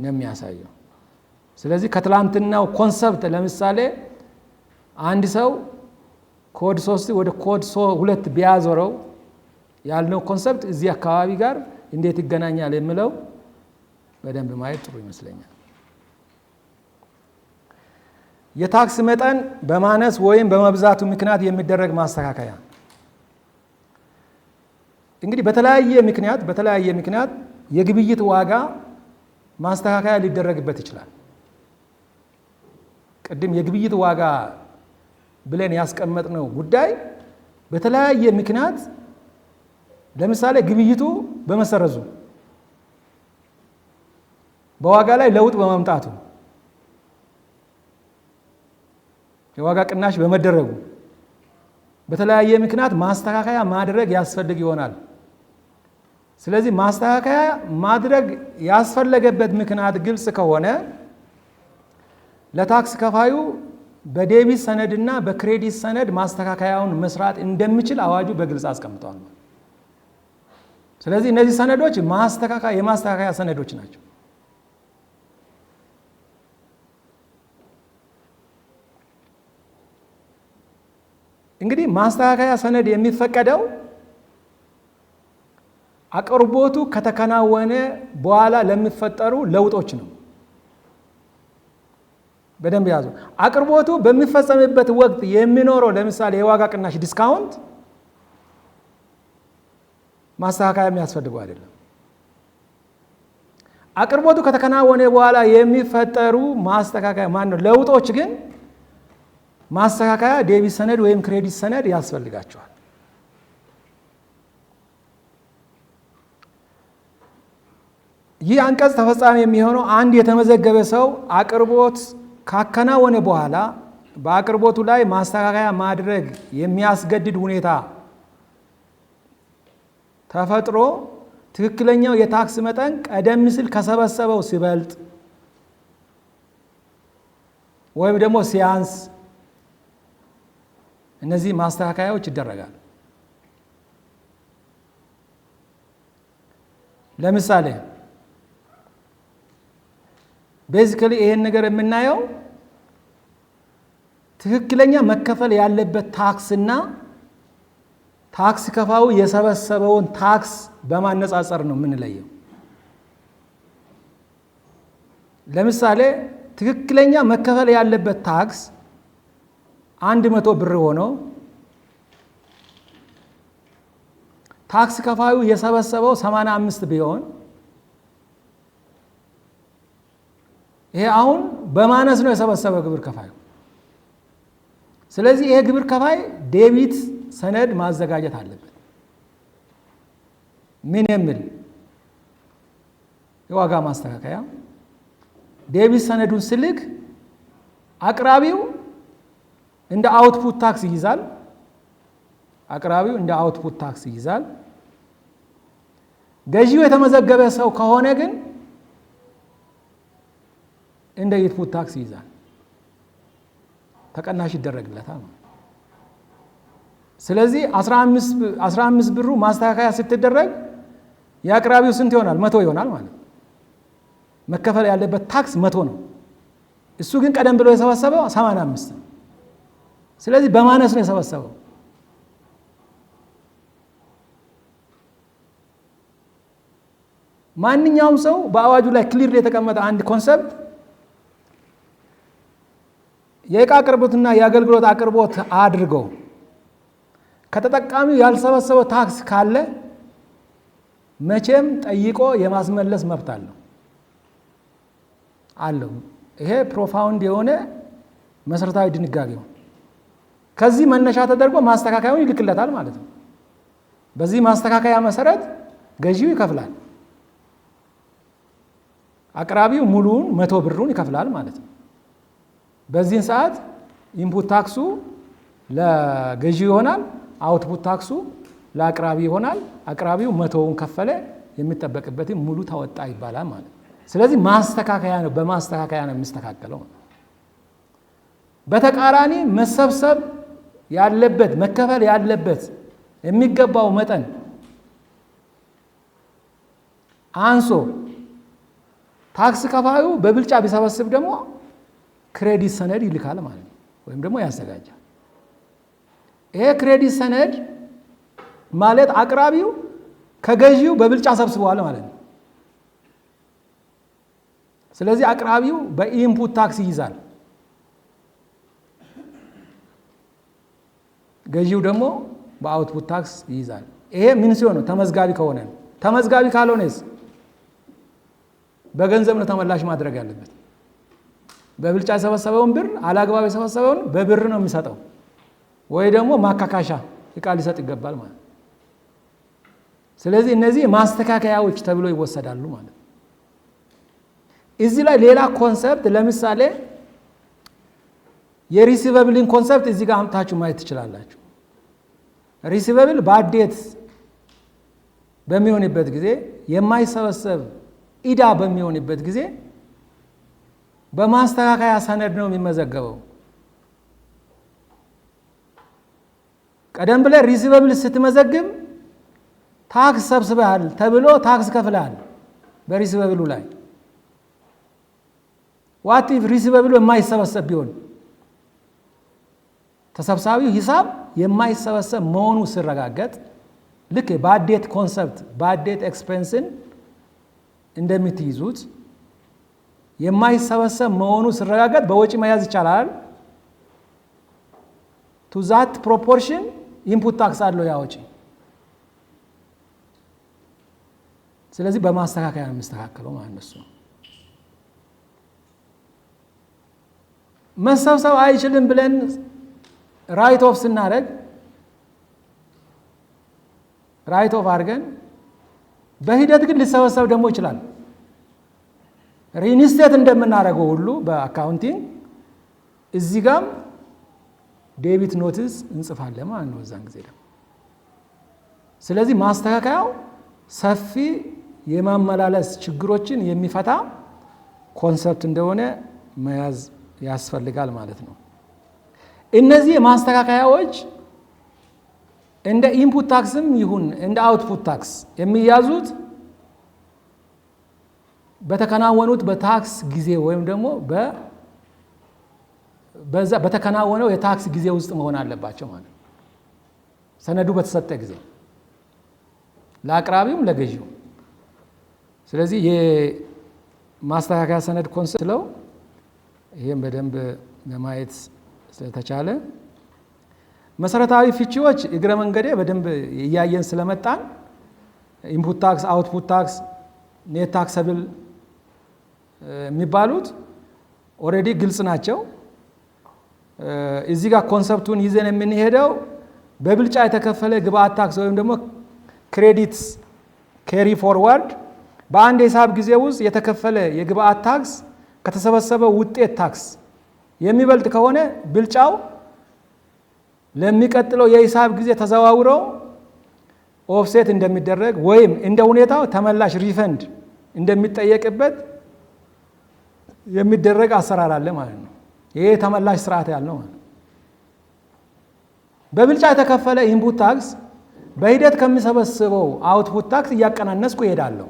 ነው የሚያሳየው። ስለዚህ ከትላንትናው concept ለምሳሌ አንድ ሰው ኮድ 3 ወደ ኮድ 2 ቢያዞረው ያልነው concept እዚህ አካባቢ ጋር እንዴት ይገናኛል የሚለው በደንብ ማየት ጥሩ ይመስለኛል። የታክስ መጠን በማነስ ወይም በመብዛቱ ምክንያት የሚደረግ ማስተካከያ። እንግዲህ በተለያየ ምክንያት የግብይት ዋጋ ማስተካከያ ሊደረግበት ይችላል። ቅድም የግብይት ዋጋ ብለን ያስቀመጥነው ጉዳይ በተለያየ ምክንያት ለምሳሌ ግብይቱ በመሰረዙ፣ በዋጋ ላይ ለውጥ በመምጣቱ፣ የዋጋ ቅናሽ በመደረጉ በተለያየ ምክንያት ማስተካከያ ማድረግ ያስፈልግ ይሆናል። ስለዚህ ማስተካከያ ማድረግ ያስፈለገበት ምክንያት ግልጽ ከሆነ ለታክስ ከፋዩ በ debit ሰነድና በ credit ሰነድ ማስተካከያውን መስራት እንደሚችል አዋጁ በግልጽ አስቀምጧል። ስለዚህ እነዚህ ሰነዶች የማስተካከያ ሰነዶች ናቸው። እንግዲህ ማስተካከያ ሰነድ የሚፈቀደው አቅርቦቱ ከተከናወነ በኋላ ለሚፈጠሩ ለውጦች ነው። በደንብ ያዙ። አቅርቦቱ በሚፈጸምበት ወቅት የሚኖረው ለምሳሌ የዋጋ ቅናሽ discount ማስተካከያ የሚያስፈልገው አይደለም። አቅርቦቱ ከተከናወነ በኋላ የሚፈጠሩ ማስተካከያ ማነው ለውጦች ግን ማስተካከያ debit ሰነድ ወይም credit ሰነድ ያስፈልጋቸዋል። ይህ አንቀጽ ተፈጻሚ የሚሆነው አንድ የተመዘገበ ሰው አቅርቦት ካከናወነ በኋላ በአቅርቦቱ ላይ ማስተካከያ ማድረግ የሚያስገድድ ሁኔታ ተፈጥሮ ትክክለኛው የታክስ መጠን ቀደም ሲል ከሰበሰበው ሲበልጥ ወይም ደግሞ ሲያንስ እነዚህ ማስተካከያዎች ይደረጋል። ለምሳሌ basically ይሄን ነገር የምናየው ትክክለኛ መከፈል ያለበት ታክስና ታክስ ከፋዩ የሰበሰበውን ታክስ በማነጻጸር ነው የምንለየው። ለምሳሌ ትክክለኛ መከፈል ያለበት ታክስ 100 ብር ሆኖ ታክስ ከፋዩ የሰበሰበው 85 ቢሆን፣ ይሄ አሁን በማነስ ነው የሰበሰበው ግብር ከፋዩ። ስለዚህ ይሄ ግብር ከፋይ debit ሰነድ ማዘጋጀት አለበት። ምን የሚል? የዋጋ ማስተካከያ። Debit ሰነዱን ስልክ አቅራቢው እንደ output tax ይይዛል። አቅራቢው እንደ output tax ይይዛል። ገዢው የተመዘገበ ሰው ከሆነ ግን እንደ input tax ይይዛል። ተቀናሽ ይደረግለታል። ስለዚህ 15 ብሩ ማስተካከያ ስትደረግ የአቅራቢው ስንት ይሆናል? 100 ይሆናል ማለት ነው። መከፈል ያለበት ታክስ 100 ነው። እሱ ግን ቀደም ብሎ የሰበሰበው 85 ነው። ስለዚህ በማነስ ነው የሰበሰበው። ማንኛውም ሰው በአዋጁ ላይ clear የተቀመጠ አንድ concept፣ የእቃ አቅርቦትና የአገልግሎት አቅርቦት አድርገው ከተጠቃሚው ያልሰበሰበው ታክስ ካለ መቼም ጠይቆ የማስመለስ መብት አለው። ይሄ profound የሆነ መሰረታዊ ድንጋጌው ከዚህ መነሻ ተደርጎ ማስተካከያውን ይልክለታል ማለት ነው። በዚህ ማስተካከያ መሰረት ገዢው ይከፍላል፣ አቅራቢው ሙሉውን 100 ብሩን ይከፍላል ማለት ነው። በዚህን ሰዓት input tax ኡ ለገዢው ይሆናል፣ output tax ኡ ለአቅራቢ ይሆናል። አቅራቢው 100ውን ከፈለ፣ የሚጠበቅበትን ሙሉ ተወጣ ይባላል ማለት ነው። ስለዚህ ማስተካከያ ነው፣ በማስተካከያ ነው የሚስተካከለው። በተቃራኒ መሰብሰብ ያለበት፣ መከፈል ያለበት የሚገባው መጠን አንሶ ታክስ ከፋዩ በብልጫ ቢሰበስብ ደግሞ credit ሰነድ ይልካል ማለት ነው፣ ወይም ደግሞ ያዘጋጃል። ይሄ credit ሰነድ ማለት አቅራቢው ከገዢው በብልጫ ሰብስበዋል ማለት ነው። ስለዚህ አቅራቢው በ input tax ይይዛል፣ ገዢው ደግሞ በ output tax ይይዛል። ይሄ ምን ሲሆን ነው? ተመዝጋቢ ከሆነ ነው። ተመዝጋቢ ካልሆነስ በገንዘብ ነው ተመላሽ ማድረግ ያለበት። በብልጫ የሰበሰበውን ብር፣ አላግባብ የሰበሰበውን በብር ነው የሚሰጠው፣ ወይ ደግሞ ማካካሻ እቃ ሊሰጥ ይገባል ማለት ነው። ስለዚህ እነዚህ ማስተካከያዎች ተብሎ ይወሰዳሉ ማለት ነው። እዚህ ላይ ሌላ concept፣ ለምሳሌ የ receivable ን concept እዚህ ጋር አምጥታችሁ ማየት ትችላላችሁ። Receivable bad debt በሚሆንበት ጊዜ፣ የማይሰበሰብ ኢዳ በሚሆንበት ጊዜ በማስተካከያ ሰነድ ነው የሚመዘገበው። ቀደም ብለህ receivable ስትመዘግብ ታክስ ሰብስበሃል ተብሎ ታክስ ከፍለሃል በ receivable ኡ ላይ። What if receivable ኡ የማይሰበሰብ ቢሆን? ተሰብሳቢው ሂሳብ የማይሰበሰብ መሆኑ ሲረጋገጥ ልክ bad debt concept፣ bad debt expense ን እንደምትይዙት የማይሰበሰብ መሆኑ ሲረጋገጥ በወጪ መያዝ ይቻላል። To that proportion input tax አለው ያ ወጪ። ስለዚህ በማስተካከያ ነው የሚስተካከለው ማለት ነው። መሰብሰብ አይችልም ብለን write off ስናደርግ፣ write off አድርገን በሂደት ግን ሊሰበሰብ ደግሞ ይችላል። Reinstate እንደምናደርገው ሁሉ በ accounting እዚህ ጋም debit notice እንጽፋለን ማለት ነው እዛን ጊዜ ደግሞ። ስለዚህ ማስተካከያው ሰፊ የማመላለስ ችግሮችን የሚፈታ concept እንደሆነ መያዝ ያስፈልጋል ማለት ነው። እነዚህ ማስተካከያዎች እንደ input tax ም ይሁን እንደ output tax የሚያዙት በተከናወኑት በታክስ ጊዜ ወይም ደግሞ በዛ በተከናወነው የታክስ ጊዜ ውስጥ መሆን አለባቸው ማለት ነው። ሰነዱ በተሰጠ ጊዜ ለአቅራቢውም ለገዢው። ስለዚህ የማስተካከያ ሰነድ concept ነው። ይህም በደንብ ለማየት ስለተቻለ መሰረታዊ ፍቺዎች እግረ መንገዴ በደንብ እያየን ስለመጣን Input tax፣ output tax፣ net taxable የሚባሉት already ግልጽ ናቸው። እዚህ ጋር concept ኡን ይዘን የምንሄደው በብልጫ የተከፈለ ግብአት ታክስ ወይም ደግሞ credit carry forward በአንድ የሂሳብ ጊዜ ውስጥ የተከፈለ የግብአት ታክስ ከተሰበሰበው ውጤት ታክስ የሚበልጥ ከሆነ ብልጫው ለሚቀጥለው የሂሳብ ጊዜ ተዘዋውሮ offset እንደሚደረግ ወይም እንደ ሁኔታው ተመላሽ refund እንደሚጠየቅበት የሚደረግ አሰራር አለ ማለት ነው። ይሄ ተመላሽ ስርዓት ያልነው ማለት ነው። በብልጫ የተከፈለ input tax በሂደት ከሚሰበስበው output tax እያቀናነስኩ እሄዳለሁ።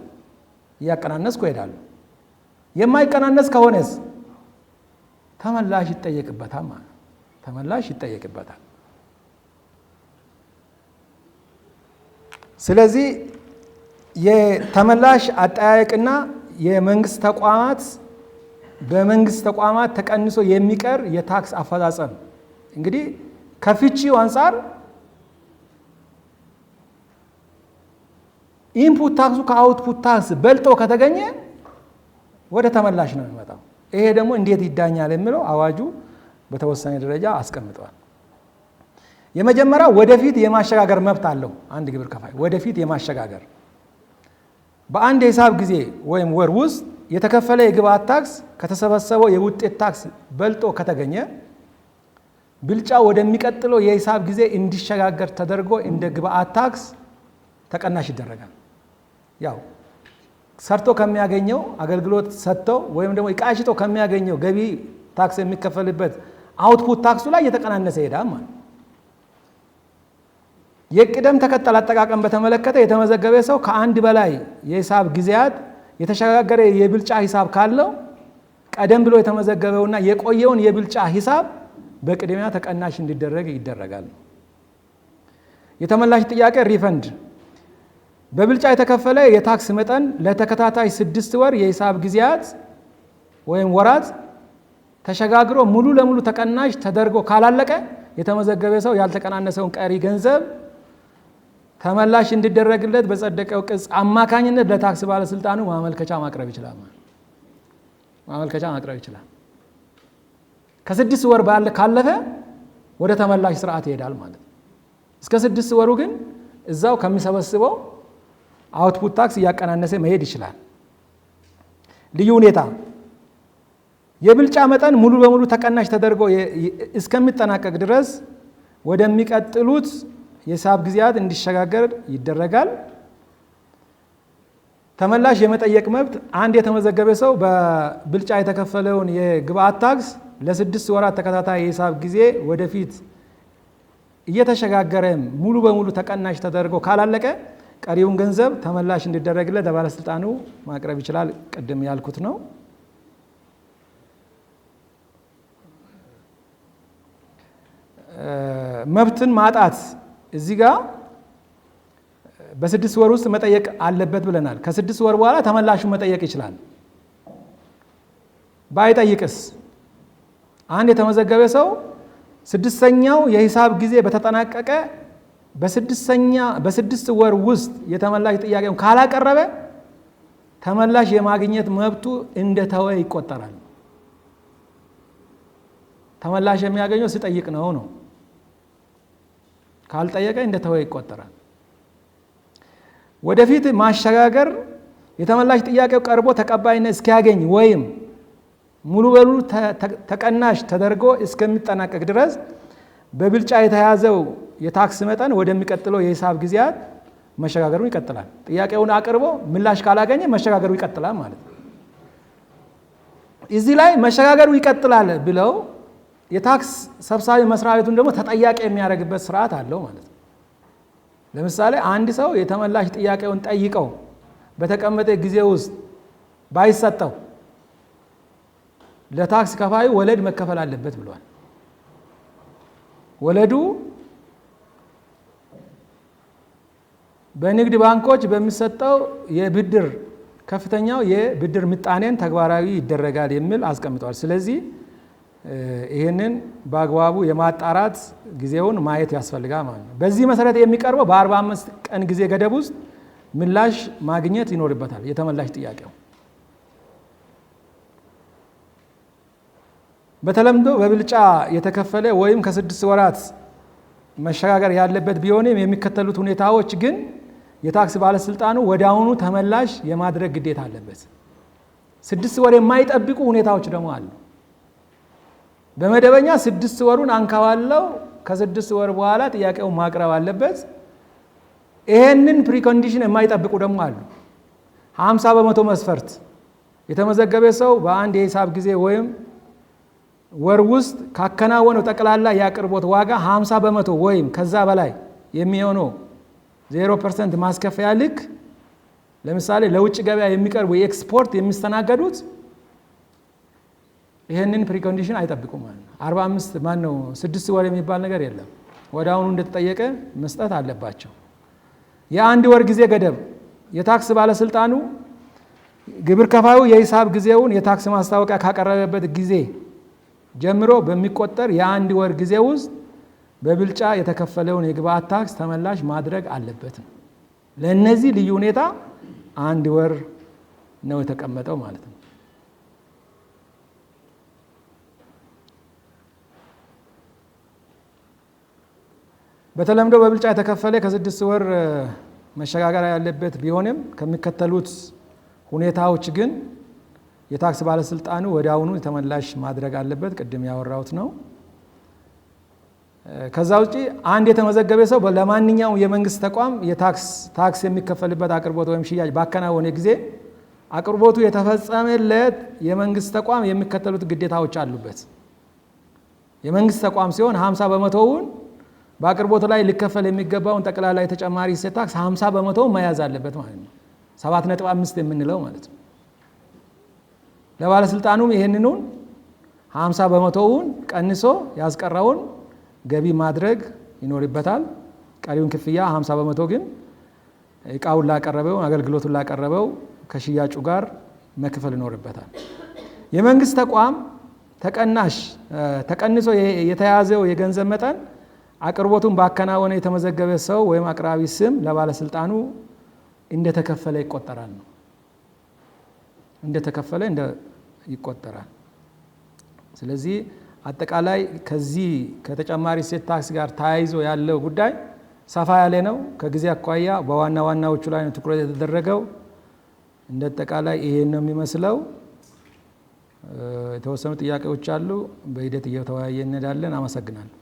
የማይቀናነስ ከሆነስ ተመላሽ ይጠየቅበታል ማለት ነው። ተመላሽ ይጠየቅበታል። ስለዚህ የተመላሽ አጠያየቅና የመንግስት ተቋማት በመንግስት ተቋማት ተቀንሶ የሚቀር የታክስ አፈጻጸም እንግዲህ ከፍቺው አንጻር input tax ኡ ከ output tax በልጦ ከተገኘ ወደ ተመላሽ ነው የሚመጣው። ይሄ ደግሞ እንዴት ይዳኛል የሚለው አዋጁ በተወሰነ ደረጃ አስቀምጠዋል። የመጀመሪያው ወደፊት የማሸጋገር መብት አለው አንድ ግብር ከፋይ። ወደፊት የማሸጋገር በአንድ የሂሳብ ጊዜ ወይም ወር ውስጥ የተከፈለ የግብአት ታክስ ከተሰበሰበው የውጤት ታክስ በልጦ ከተገኘ ብልጫ ወደሚቀጥለው የሂሳብ ጊዜ እንዲሸጋገር ተደርጎ እንደ ግብአት ታክስ ተቀናሽ ይደረጋል። ያው ሰርቶ ከሚያገኘው፣ አገልግሎት ሰጥቶ ወይም ደግሞ እቃ ሽጦ ከሚያገኘው ገቢ ታክስ የሚከፈልበት output tax ኡ ላይ እየተቀናነሰ ይሄዳል ማለት ነው። የቅደም ተከተል አጠቃቀም በተመለከተ የተመዘገበ ሰው ከአንድ በላይ የሂሳብ ጊዜያት የተሸጋገረ የብልጫ ሂሳብ ካለው ቀደም ብሎ የተመዘገበውና የቆየውን የብልጫ ሂሳብ በቅድሚያ ተቀናሽ እንዲደረግ ይደረጋል። የተመላሽ ጥያቄ refund በብልጫ የተከፈለ የታክስ መጠን ለተከታታይ 6 ወር የሂሳብ ጊዜያት ወይም ወራት ተሸጋግሮ ሙሉ ለሙሉ ተቀናሽ ተደርጎ ካላለቀ የተመዘገበ ሰው ያልተቀናነሰውን ቀሪ ገንዘብ ተመላሽ እንዲደረግለት በጸደቀው ቅጽ አማካኝነት ለታክስ ባለስልጣኑ ማመልከቻ ማቅረብ ይችላል። ከ6 ወር ባለ ካለፈ ወደ ተመላሽ ስርዓት ይሄዳል ማለት ነው። እስከ 6 ወሩ ግን እዛው ከሚሰበስበው output tax እያቀናነሰ መሄድ ይችላል። ልዩ ሁኔታ የብልጫ መጠን ሙሉ በሙሉ ተቀናሽ ተደርጎ እስከሚጠናቀቅ ድረስ ወደሚቀጥሉት የሂሳብ ጊዜያት እንዲሸጋገር ይደረጋል። ተመላሽ የመጠየቅ መብት አንድ የተመዘገበ ሰው በብልጫ የተከፈለውን የግብአት ታክስ ለ6 ወራት ተከታታይ የሂሳብ ጊዜ ወደፊት እየተሸጋገረ ሙሉ በሙሉ ተቀናሽ ተደርጎ ካላለቀ ቀሪውን ገንዘብ ተመላሽ እንዲደረግለት ለባለስልጣኑ ማቅረብ ይችላል። ቅድም ያልኩት ነው። መብትን ማጣት እዚህ ጋር በ6 ወር ውስጥ መጠየቅ አለበት ብለናል። ከ6 ወር በኋላ ተመላሹን መጠየቅ ይችላል። ባይጠይቅስ? አንድ የተመዘገበ ሰው ስድስተኛው የሂሳብ ጊዜ በተጠናቀቀ በ6 ወር ውስጥ የተመላሽ ጥያቄውን ካላቀረበ ተመላሽ የማግኘት መብቱ እንደተወ ይቆጠራል። ተመላሽ የሚያገኘው ሲጠይቅ ነው። ካልጠየቀ እንደተወ ይቆጠራል። ወደፊት ማሸጋገር የተመላሽ ጥያቄው ቀርቦ ተቀባይነት እስኪያገኝ ወይም ሙሉ በሙሉ ተቀናሽ ተደርጎ እስከሚጠናቀቅ ድረስ በብልጫ የተያዘው የታክስ መጠን ወደሚቀጥለው የሂሳብ ጊዜያት መሸጋገሩ ይቀጥላል። ጥያቄውን አቅርቦ ምላሽ ካላገኘ መሸጋገሩ ይቀጥላል ማለት ነው። እዚህ ላይ መሸጋገሩ ይቀጥላል ብለው የታክስ ሰብሳቢ መስሪያ ቤቱን ደግሞ ተጠያቂ የሚያደርግበት ስርዓት አለው ማለት ነው። ለምሳሌ አንድ ሰው የተመላሽ ጥያቄውን ጠይቀው በተቀመጠ ጊዜ ውስጥ ባይሰጠው ለታክስ ከፋዩ ወለድ መከፈል አለበት ብሏል። ወለዱ በንግድ ባንኮች በሚሰጠው የብድር ከፍተኛው የብድር ምጣኔን ተግባራዊ ይደረጋል የሚል አስቀምጧል። ስለዚህ ይህንን በአግባቡ የማጣራት ጊዜውን ማየት ያስፈልጋል ማለት ነው። በዚህ መሰረት የሚቀርበው በ45 ቀን ጊዜ ገደብ ውስጥ ምላሽ ማግኘት ይኖርበታል የተመላሽ ጥያቄው። በተለምዶ በብልጫ የተከፈለ ወይም ከ6 ወራት መሸጋገር ያለበት ቢሆንም የሚከተሉት ሁኔታዎች ግን የታክስ ባለስልጣኑ ወዲያውኑ ተመላሽ የማድረግ ግዴታ አለበት። 6 ወር የማይጠብቁ ሁኔታዎች ደግሞ አሉ። በመደበኛ 6 ወሩን አንከባለው ከ6 ወር በኋላ ጥያቄውን ማቅረብ አለበት። ይሄንን precondition የማይጠብቁ ደግሞ አሉ። 50% መስፈርት የተመዘገበ ሰው በአንድ የሂሳብ ጊዜ ወይም ወር ውስጥ ካከናወነው ጠቅላላ የአቅርቦት ዋጋ 50% ወይም ከዛ በላይ የሚሆነው 0% ማስከፈያ ልክ፣ ለምሳሌ ለውጭ ገበያ የሚቀርቡ የኤክስፖርት የሚስተናገዱት ይህንን precondition አይጠብቁም ማለት ነው። 45 ማን ነው 6 ወር የሚባል ነገር የለም። ወዲያውኑ እንደተጠየቀ መስጠት አለባቸው። የአንድ ወር ጊዜ ገደብ የታክስ ባለስልጣኑ ግብር ከፋዩ የሂሳብ ጊዜውን የታክስ ማስታወቂያ ካቀረበበት ጊዜ ጀምሮ በሚቆጠር የአንድ ወር ጊዜ ውስጥ በብልጫ የተከፈለውን የግብአት ታክስ ተመላሽ ማድረግ አለበት ነው። ለእነዚህ ልዩ ሁኔታ አንድ ወር ነው የተቀመጠው ማለት ነው። በተለምዶ በብልጫ የተከፈለ ከ6 ወር መሸጋገሪያ ያለበት ቢሆንም ከሚከተሉት ሁኔታዎች ግን የታክስ ባለስልጣኑ ወዲያውኑ ተመላሽ ማድረግ አለበት። ቅድም ያወራሁት ነው። ከዛ ውጪ አንድ የተመዘገበ ሰው ለማንኛውም የመንግስት ተቋም የታክስ ታክስ የሚከፈልበት አቅርቦት ወይም ሽያጭ ባከናወነ ጊዜ አቅርቦቱ የተፈጸመለት የመንግስት ተቋም የሚከተሉት ግዴታዎች አሉበት። የመንግስት ተቋም ሲሆን 50 በመቶውን በአቅርቦቱ ላይ ሊከፈል የሚገባውን ጠቅላላ የተጨማሪ እሴት ታክስ 50 በመቶውን መያዝ አለበት ማለት ነው። 7.5 የምንለው ማለት ነው። ለባለስልጣኑም ይህንኑን 50 በመቶውን ቀንሶ ያስቀረውን ገቢ ማድረግ ይኖርበታል። ቀሪውን ክፍያ 50% ግን እቃውን ላቀረበው፣ አገልግሎቱን ላቀረበው ከሽያጩ ጋር መክፈል ይኖርበታል። የመንግስት ተቋም ተቀናሽ ተቀንሶ የተያዘው የገንዘብ መጠን አቅርቦቱን ባከናወነ የተመዘገበ ሰው ወይም አቅራቢ ስም ለባለስልጣኑ እንደተከፈለ ይቆጠራል ነው። እንደተከፈለ እንደ ይቆጠራል። ስለዚህ አጠቃላይ ከዚህ ከተጨማሪ እሴት ታክስ ጋር ተያይዞ ያለው ጉዳይ ሰፋ ያለ ነው። ከጊዜ አኳያ በዋና ዋናዎቹ ላይ ነው ትኩረት የተደረገው። እንደ አጠቃላይ ይሄን ነው የሚመስለው። የተወሰኑ ጥያቄዎች አሉ። በሂደት እየተወያየን እንሄዳለን። አመሰግናለሁ።